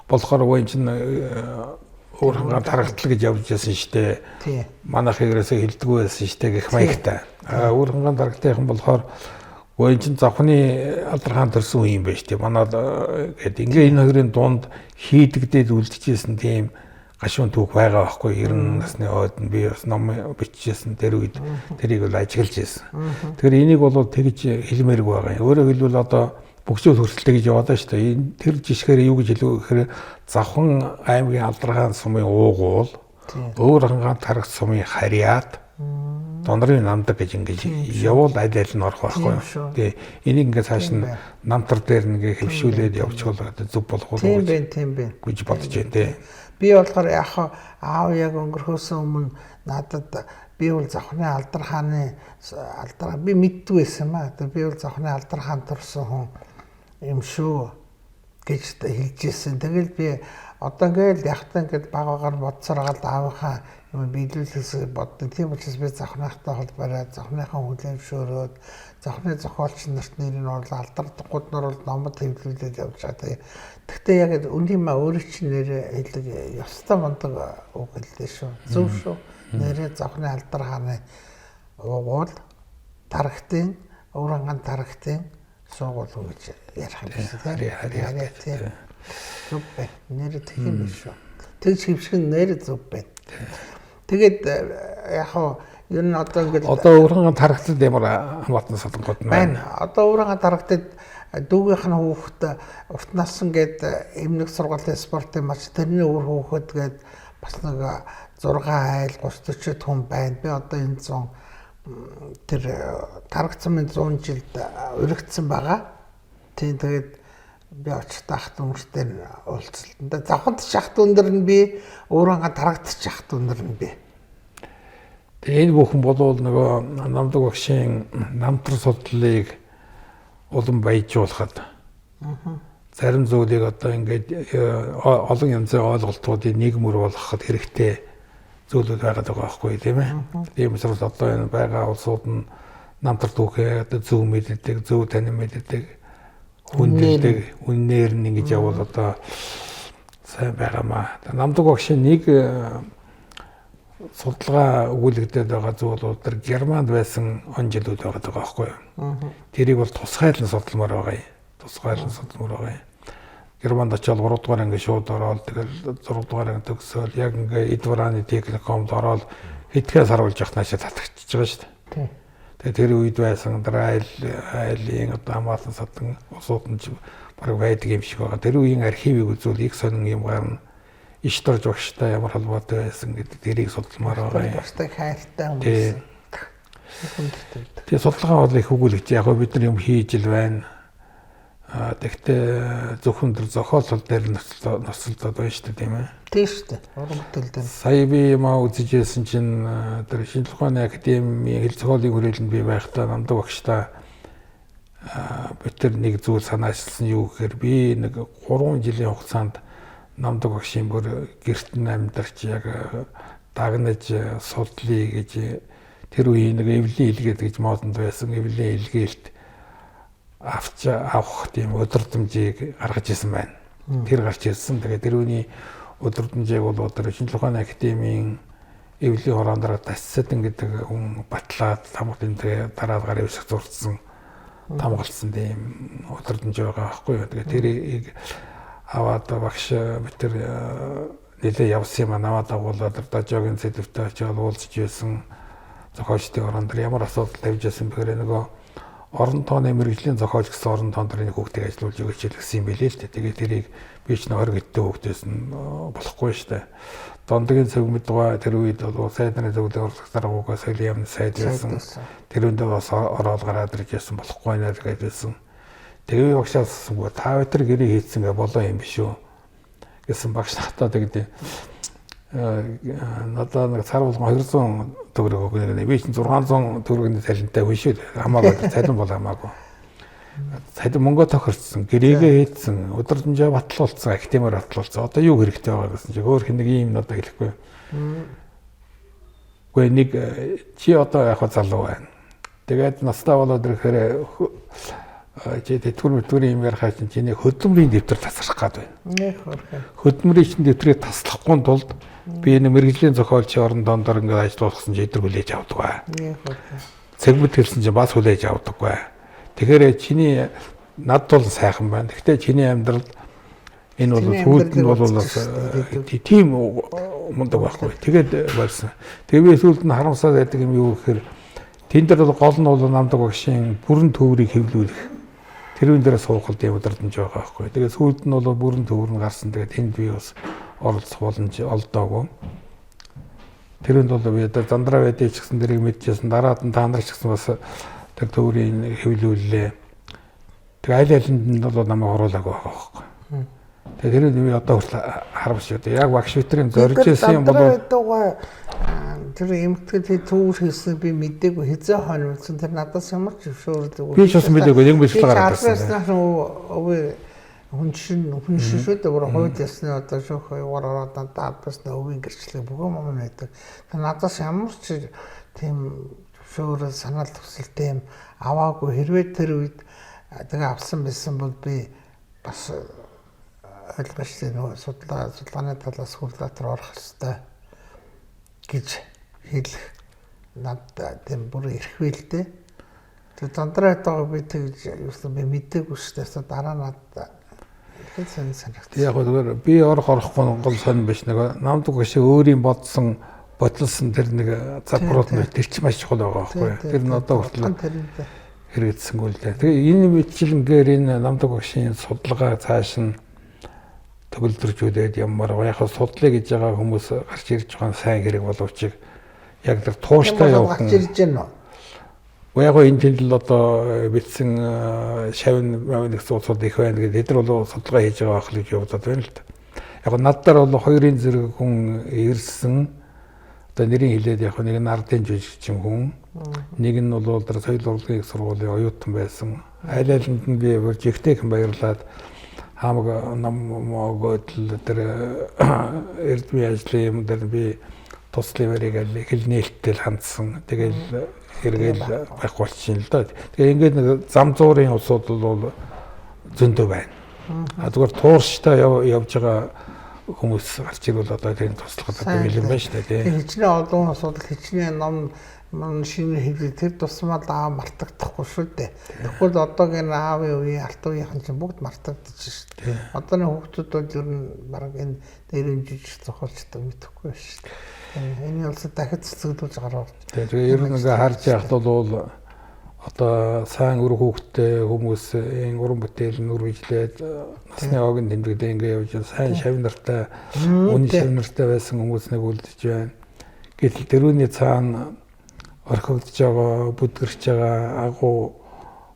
болохоор өө эн чинь өөр хангаар тарагтал гэж явж байсан штэ. Манайх ерөөсөө хэлдэггүй байсан штэ гэх маягтай. А өөр хангаан дарагтайхан болохоор өө эн чинь завхны алдар хаан төрсөн үе юм байна штэ. Манад гэд ингээ энэ хоёрын дунд хийдэгдээд үлдчихсэн тийм гашуун түүх байгаа байхгүй 90 насны ойд нь би бас ном бичижсэн тэр үед тэрийг бол ажиглаж байсан. Тэгэхээр энийг бол тэгж хэлмээргүй байгаа юм. Өөрөөр хэлбэл одоо бөгсөөл хүртэл гэж яваад шүү дээ. Энэ тэр жишгээр юу гэж хэлв гэхээр Завхан аймгийн Алдаргаан сумын уугуул өөр хангаан тарагт сумын харьяат дондрын намдаг гэж ингэж явуул аль аль нь орох байхгүй юу. Тэгээ энийг ингээд цааш нь намтар дээр ингээ хэвшүүлээд явчихвал зөв болох уу гэж. Тийм байх, тийм байх. Гэж бодож байна тий. Би болохоор яг аав яг өнгөрөхөөс өмнө надад би бол Завхны Алдар хааны алдар би мэддэг байсан юм аа. Би бол Завхны Алдар хаан төрсэн хүн юм шүү гэж хэлж ирсэн. Тэгэл би одоо ингээл яхтаа ингээд баг багаар бодсоор гал аавынхаа юм биелүүлэхээс боддог. Тийм учраас би завхныхтай холбоорой, завхныхаа хүлээн зөвшөөрөөд, завхны зохиолч нарт нэрийг орлоо, алдар гууд нар бол номод хэвлүүлээд явж байгаа. Тэгээ тэгтээ яг үний маа өөрөө чинь нэрээ хэлдэг ёстой мундаг үг хэллээ шүү. Зөв шүү. Нэрээ завхны алдар хааны уугуул тарагтын өөрөнгөн тарагтын суугуул гэж ярих юм биш тийм. Харин тийм. Зөв байна. Нэр тэгэх юм биш шүү. Тэгж хэвших нь нэр зөв байна. Тэгээд яг хуу ер нь одоо ингээд одоо өөрөнгөн тарагтад ямар хамаатан садангууд нь байна. Одоо өөрөнгөн тарагтад дүүгийнх нь хүүхэд урт насан гээд эмнэг сургуулийн спортын мач тэрний үр хүүхэд гээд бас нэг 6 айл 30 40 хүн байна. Би одоо энэ 100 тэр тарагцмын 100 жилд уригдсан байгаа. Тийм тэгээд би очих тахт өнөртэй уулзалтанда завханд шахт өндөр нь би өөрөнгө тарагдчих шахт өндөр нь би. Тэгээ энэ бүхэн болвол нөгөө намдаг багшийн намтар судлалыг улам баяжуулахад зарим зүйлийг одоо ингээд олон янзын ойлголтуудыг нэг мөр болгоход хэрэгтэй зүйлүүд байгаад байгаа байхгүй тийм ээ. Тийм учраас одоо энэ байгаа улсууд нь намтар түүхээ одоо зөв мэддэг, зөв танин мэддэг, хүндэлдэг, үннээр нь ингэж явбал одоо сайн байгаамаа. Намдаг багшийн нэг судалгаа өгүүлэгдээд байгаа зүйл бол тэр Германд байсан он жилүүд байгаа даа байхгүй юу. Тэрийг бол тусгайлан судалмаар байгаа юм. Тусгайлан судалмаар байгаа юм. Германд очиод 3 дугаар анги шууд ороод тэгэл 6 дугаар анги төгсөөл яг ингээ Эдвараны техникумд ороод хэдхэн сар болж явах наашаа татагчж байгаа шүү дээ. Тэгээ тэр үед байсан дараа айлын одоо хамаатан садан улсууд нь бараг байдаг юм шиг байгаа. Тэр үеийн архивыг үзвэл их сонин юм гарна. Иш дорж багштай ямар холбоотой байсан гэдэг тэрийг судалмаар байгаа юм. Багштай хайртай хүмүүс. Тэгээ судалгаа бол их өгүүлэгч. Яг бид нар юм хийж ил байна. Тэгтээ зөвхөн тэр зохиол дээр ноцолдоод байна шүү дээ, тийм ээ. Тийм шүү дээ. Уран бүтээл дээр. Сая би юмаа үзэж байсан чинь тэр Шинжлэх ухааны академийн хэл зохиолын хүрээлэнд би байхдаа Намдаг багштай бид тэр нэг зүйл санаачилсан юу гэхээр би нэг 3 жилийн хугацаанд Намдаг багшийн бүр гэрт нь амьдарч яг дагнаж судлаа гэж тэр үеийн нэг эвлийн илгээд гэж модонд байсан эвлийн илгээлт авч авах тийм өдөрдмжийг гаргаж ирсэн байна. Тэр гарч ирсэн. Тэгээд тэр үеийн өдөрдмжийг бол одоо Шинжлэх ухааны академийн эвлийн хураан дараа Тасцадан гэдэг хүн батлаад тамгатын дараа гарын үсэг зурцсан тамгалсан тийм өдөрдмж байгаа байхгүй юу. Тэгээд тэрийг аваад багш бид тэр нэлээ явсан юм а намаа дагуулад дажогийн сэдвтэй очиод уулзч байсан зохиолчдын орон дээр ямар асуудал тавьж байсан бэхээр нөгөө орон тооны мэрэгжлийн зохиолч гэсэн орон тоон дээр нэг хүүхдийг ажилуулж өгөөч гэсэн юм билээ л дээ. Тэгээд тэрийг би ч 20 хэдтэй хүүхдээс нь болохгүй шүү дээ. Дондгийн цэгмэдгаа тэр үед бол сайд нарын зөвлөлийн урлаг даргуугаа соёлын яамны сайд байсан. Тэр үндэ бас ороод гараад ирж байсан болохгүй нэ гэж байсан. Тэгээ багшаас асуусан та тэр гэрээ хийцэн гэ болоо юм биш үү гэсэн багш надад тэгдэ надад нэг цар болгон 200 төгрөг өгнө гэнэ. Би чинь 600 төгрөгийн цалинтай хүн шүү дээ. Хамаагүй цалин бол хамаагүй. Цалин мөнгө тохирцсон, гэрээгээ хийцэн, өдөржинжээ батлуулсан, академиар батлуулсан. Одоо юу хэрэгтэй байгаа гэсэн чинь өөр хэн нэг ийм надад хэлэхгүй. Үгүй нэг чи одоо яг залуу байна. Тэгээд настай болоод ирэхээр чи тэтгэвэр мэтгүрийн юм ярихаа чинь чиний хөдөлмөрийн дэвтэр тасрах гад байна. Хөдөлмөрийн чинь дэвтрийг таслахгүй тулд би энэ мэрэгжлийн зохиолчийн орон дондор ингээд ажиллуулсан чи эдэр хүлээж авдаг. Цэгмэд хэлсэн чинь бас хүлээж авдаггүй. Тэгэхээр чиний над бол сайхан байна. Гэхдээ чиний амьдрал энэ бол сүүлд нь бол бас тийм мундаг байхгүй. Тэгээд болсон. Тэгээ би сүүлд нь харамсаад байдаг юм юу гэхээр тэн дээр бол гол нь бол Намдаг багшийн бүрэн төврийг хэвлүүлэх. Тэрүүн дээр суухалд юм удирдамж байгаа байхгүй. Тэгээ сүүлд нь бол бүрэн төвөр нь гарсан. Тэгээд тэнд би бас оролцох боломж олдоогүй. Тэрүүнд бол би одоо зандраа байдгийг ч гэсэн тэрийг мэдчихсэн. Дараад нь та нар ч гэсэн бас тэр төврийн хэвлүүллээ. Тэгээ аль алинд нь бол намайг оруулаагүй байгаа байхгүй. Тэгээ тэр би одоо хүртэл харамсаж байна. Яг багш битрийн зорж исэн юм бол тэр эмэгтэй төвөр хийсэн би мдээгүй хизээ хойно үзсэн тэр надаас ямар ч зөвшөөрлөөгүй. Би ч бас мдээгүй нэг мэдлэг гараад ирсэн. Өвөө хүн шин хүн шин шүү дээ. Бүр хууль ёсны одоо шүүх юугаар ороод надад албасны өвийн гэрчлэг бүгэн юм байдаг. Тэр надаас ямар ч тийм зөвшөөрөл санаал төсөлтэй юм аваагүй. Хэрвээ тэр үед тэгээ авсан байсан бол би бас ойлгож шүү нөгөө судалгааны талаас куратор орох ёстой гэж хэлэх надад тийм бүр эрх байл дээ. Тэр зандраа байгаа би тэгж юусан би мдээгүй шүү дээ. Дараа надад ихэд сонь санагдсан. Яг зүгээр би орох орохгүй гол сонь биш нэг Намдаг шиг өөрийн бодсон бодлсон тэр нэг загварууд нь тэр чинь маш чухал байгаа байхгүй. Тэр нь одоо хүртэл хэрэгжсэнгүй л дээ. Тэгээ энэ мэтчилэнгээр энэ Намдаг багшийн судалгаа цааш нь төгөлдржүүлээд ямар яг судлаа гэж байгаа хүмүүс гарч ирж байгаа сайн хэрэг боловч яг тэр тууштай явах гарч ирж байна уу? Яг энэ тэнд л одоо бэлдсэн шавн мавн гэсэн улсууд их байна гэдэг эдгээр бол судалгаа хийж байгаа байх л гэж бодоод байна л да. Яг над дээр бол хоёрын зэрэг хүн ирсэн. Одоо нэрийн хэлээд яг нэг нь ардын жижигчин хүн, нэг нь бол тэр соёл урлагийн сургуулийн оюутан байсан. Аль алинд нь би бүр жигтэйхэн баярлаад хамаг ном өгөөд тэр эрдмийн ажлын юм дээр би туслын барийг аль хэл нээлттэй хандсан. Тэгэл хэрэгэл байхгүй болчихно л доо. Тэгээ ингээд нэг зам зуурын улсууд бол зөндөө байна. А зүгээр туурштай явж байгаа хүмүүс гарч ирвэл одоо тэр туслахад одоо бэлэн байна шүү дээ. Тийм хичнээн олон асуудал хичнээн ном мөн шинэ хэвлэл тэр тусмаа л аав мартагдахгүй шүү дээ. Тэгвэл одоогийн аавын үеийн алт үеийнхэн чинь бүгд мартагдчих шүү дээ. Одооны хүүхдүүд бол ер нь бараг энэ дээрэн жижиг зохиолчтой мэдэхгүй шүү дээ. Энэ улсад дахид цэцгэлүүлж гараа. Тэгээ ер нь ингээ харж яхад бол одоо сайн үр хүүхдтэй хүмүүс энэ уран бүтээл нь үргэлжлээд насны огн тэмдэгдээ ингээ явж сайн шавь нартай үнэн шавь нартай байсан хүмүүс нэг үлдэж байна. Гэтэл тэрүүний цаана орхигдож байгаа, бүдгэрч байгаа агуу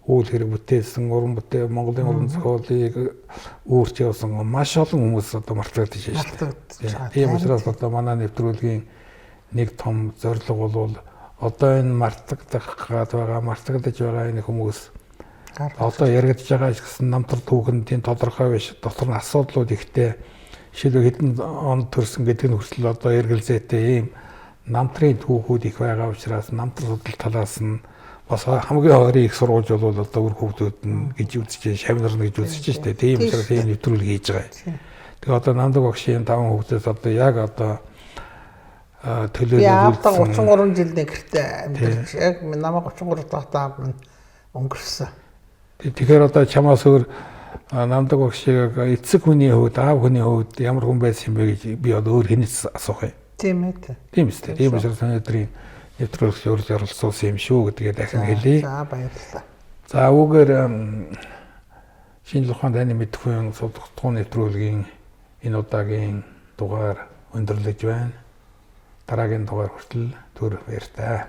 үйл хэрэг бүтээсэн, уран бүтээл Монголын уран зохиолыг үүрч явсан маш олон хүмүүс одоо мартагдаж байна шүү дээ. Тийм учраас одоо манай нэвтрүүлгийн нэг том зорилго бол одоо энэ мартагдах гад байгаа, мартагдаж байгаа энэ хүмүүс одоо яригдж байгаа ч гэсэн намтар түүхэн тийм тодорхой биш, дотор нь асуудлууд ихтэй, шилбэ хэдэн онд төрсөн гэдэг нь хүртэл одоо эргэлзээтэй ийм намтрын түүхүүд их байгаа учраас намтар судал талаас нь бас хамгийн ойрын их сургууль бол одоо үр хүүхдүүд нь гэж үзэж байна, шавнар нь гэж үзэж байна шүү дээ. Тийм учраас ийм нэвтрүүлэг хийж байгаа. Тэгээ одоо Намдаг багшийн 5 хүүхдээс одоо яг одоо төлөөлөл Би аавтаа 33 жил нэг гэртээ амьдарч яг намайг 33 дахь аав минь өнгөрсөн. Тэгэхээр одоо чамаас өөр Намдаг багшийг эцэг хүний хувьд, аав хүний хувьд ямар хүн байсан юм бэ гэж би одоо өөр хэнээс асуух юм. Тийм ээ. Тийм үстэй. Тийм учраас өнөөдрийн нэвтрүүлэгт урьж оролцуулсан юм шүү гэдгээ дахин хэлье. За, баярлалаа. За, үүгээр шинжлэх ухаан таны мэдэхүйн судалгааны нэвтрүүлгийн энэ удаагийн дугаар өндөрлөж байна. Дараагийн дугаар хүртэл түр баяртай.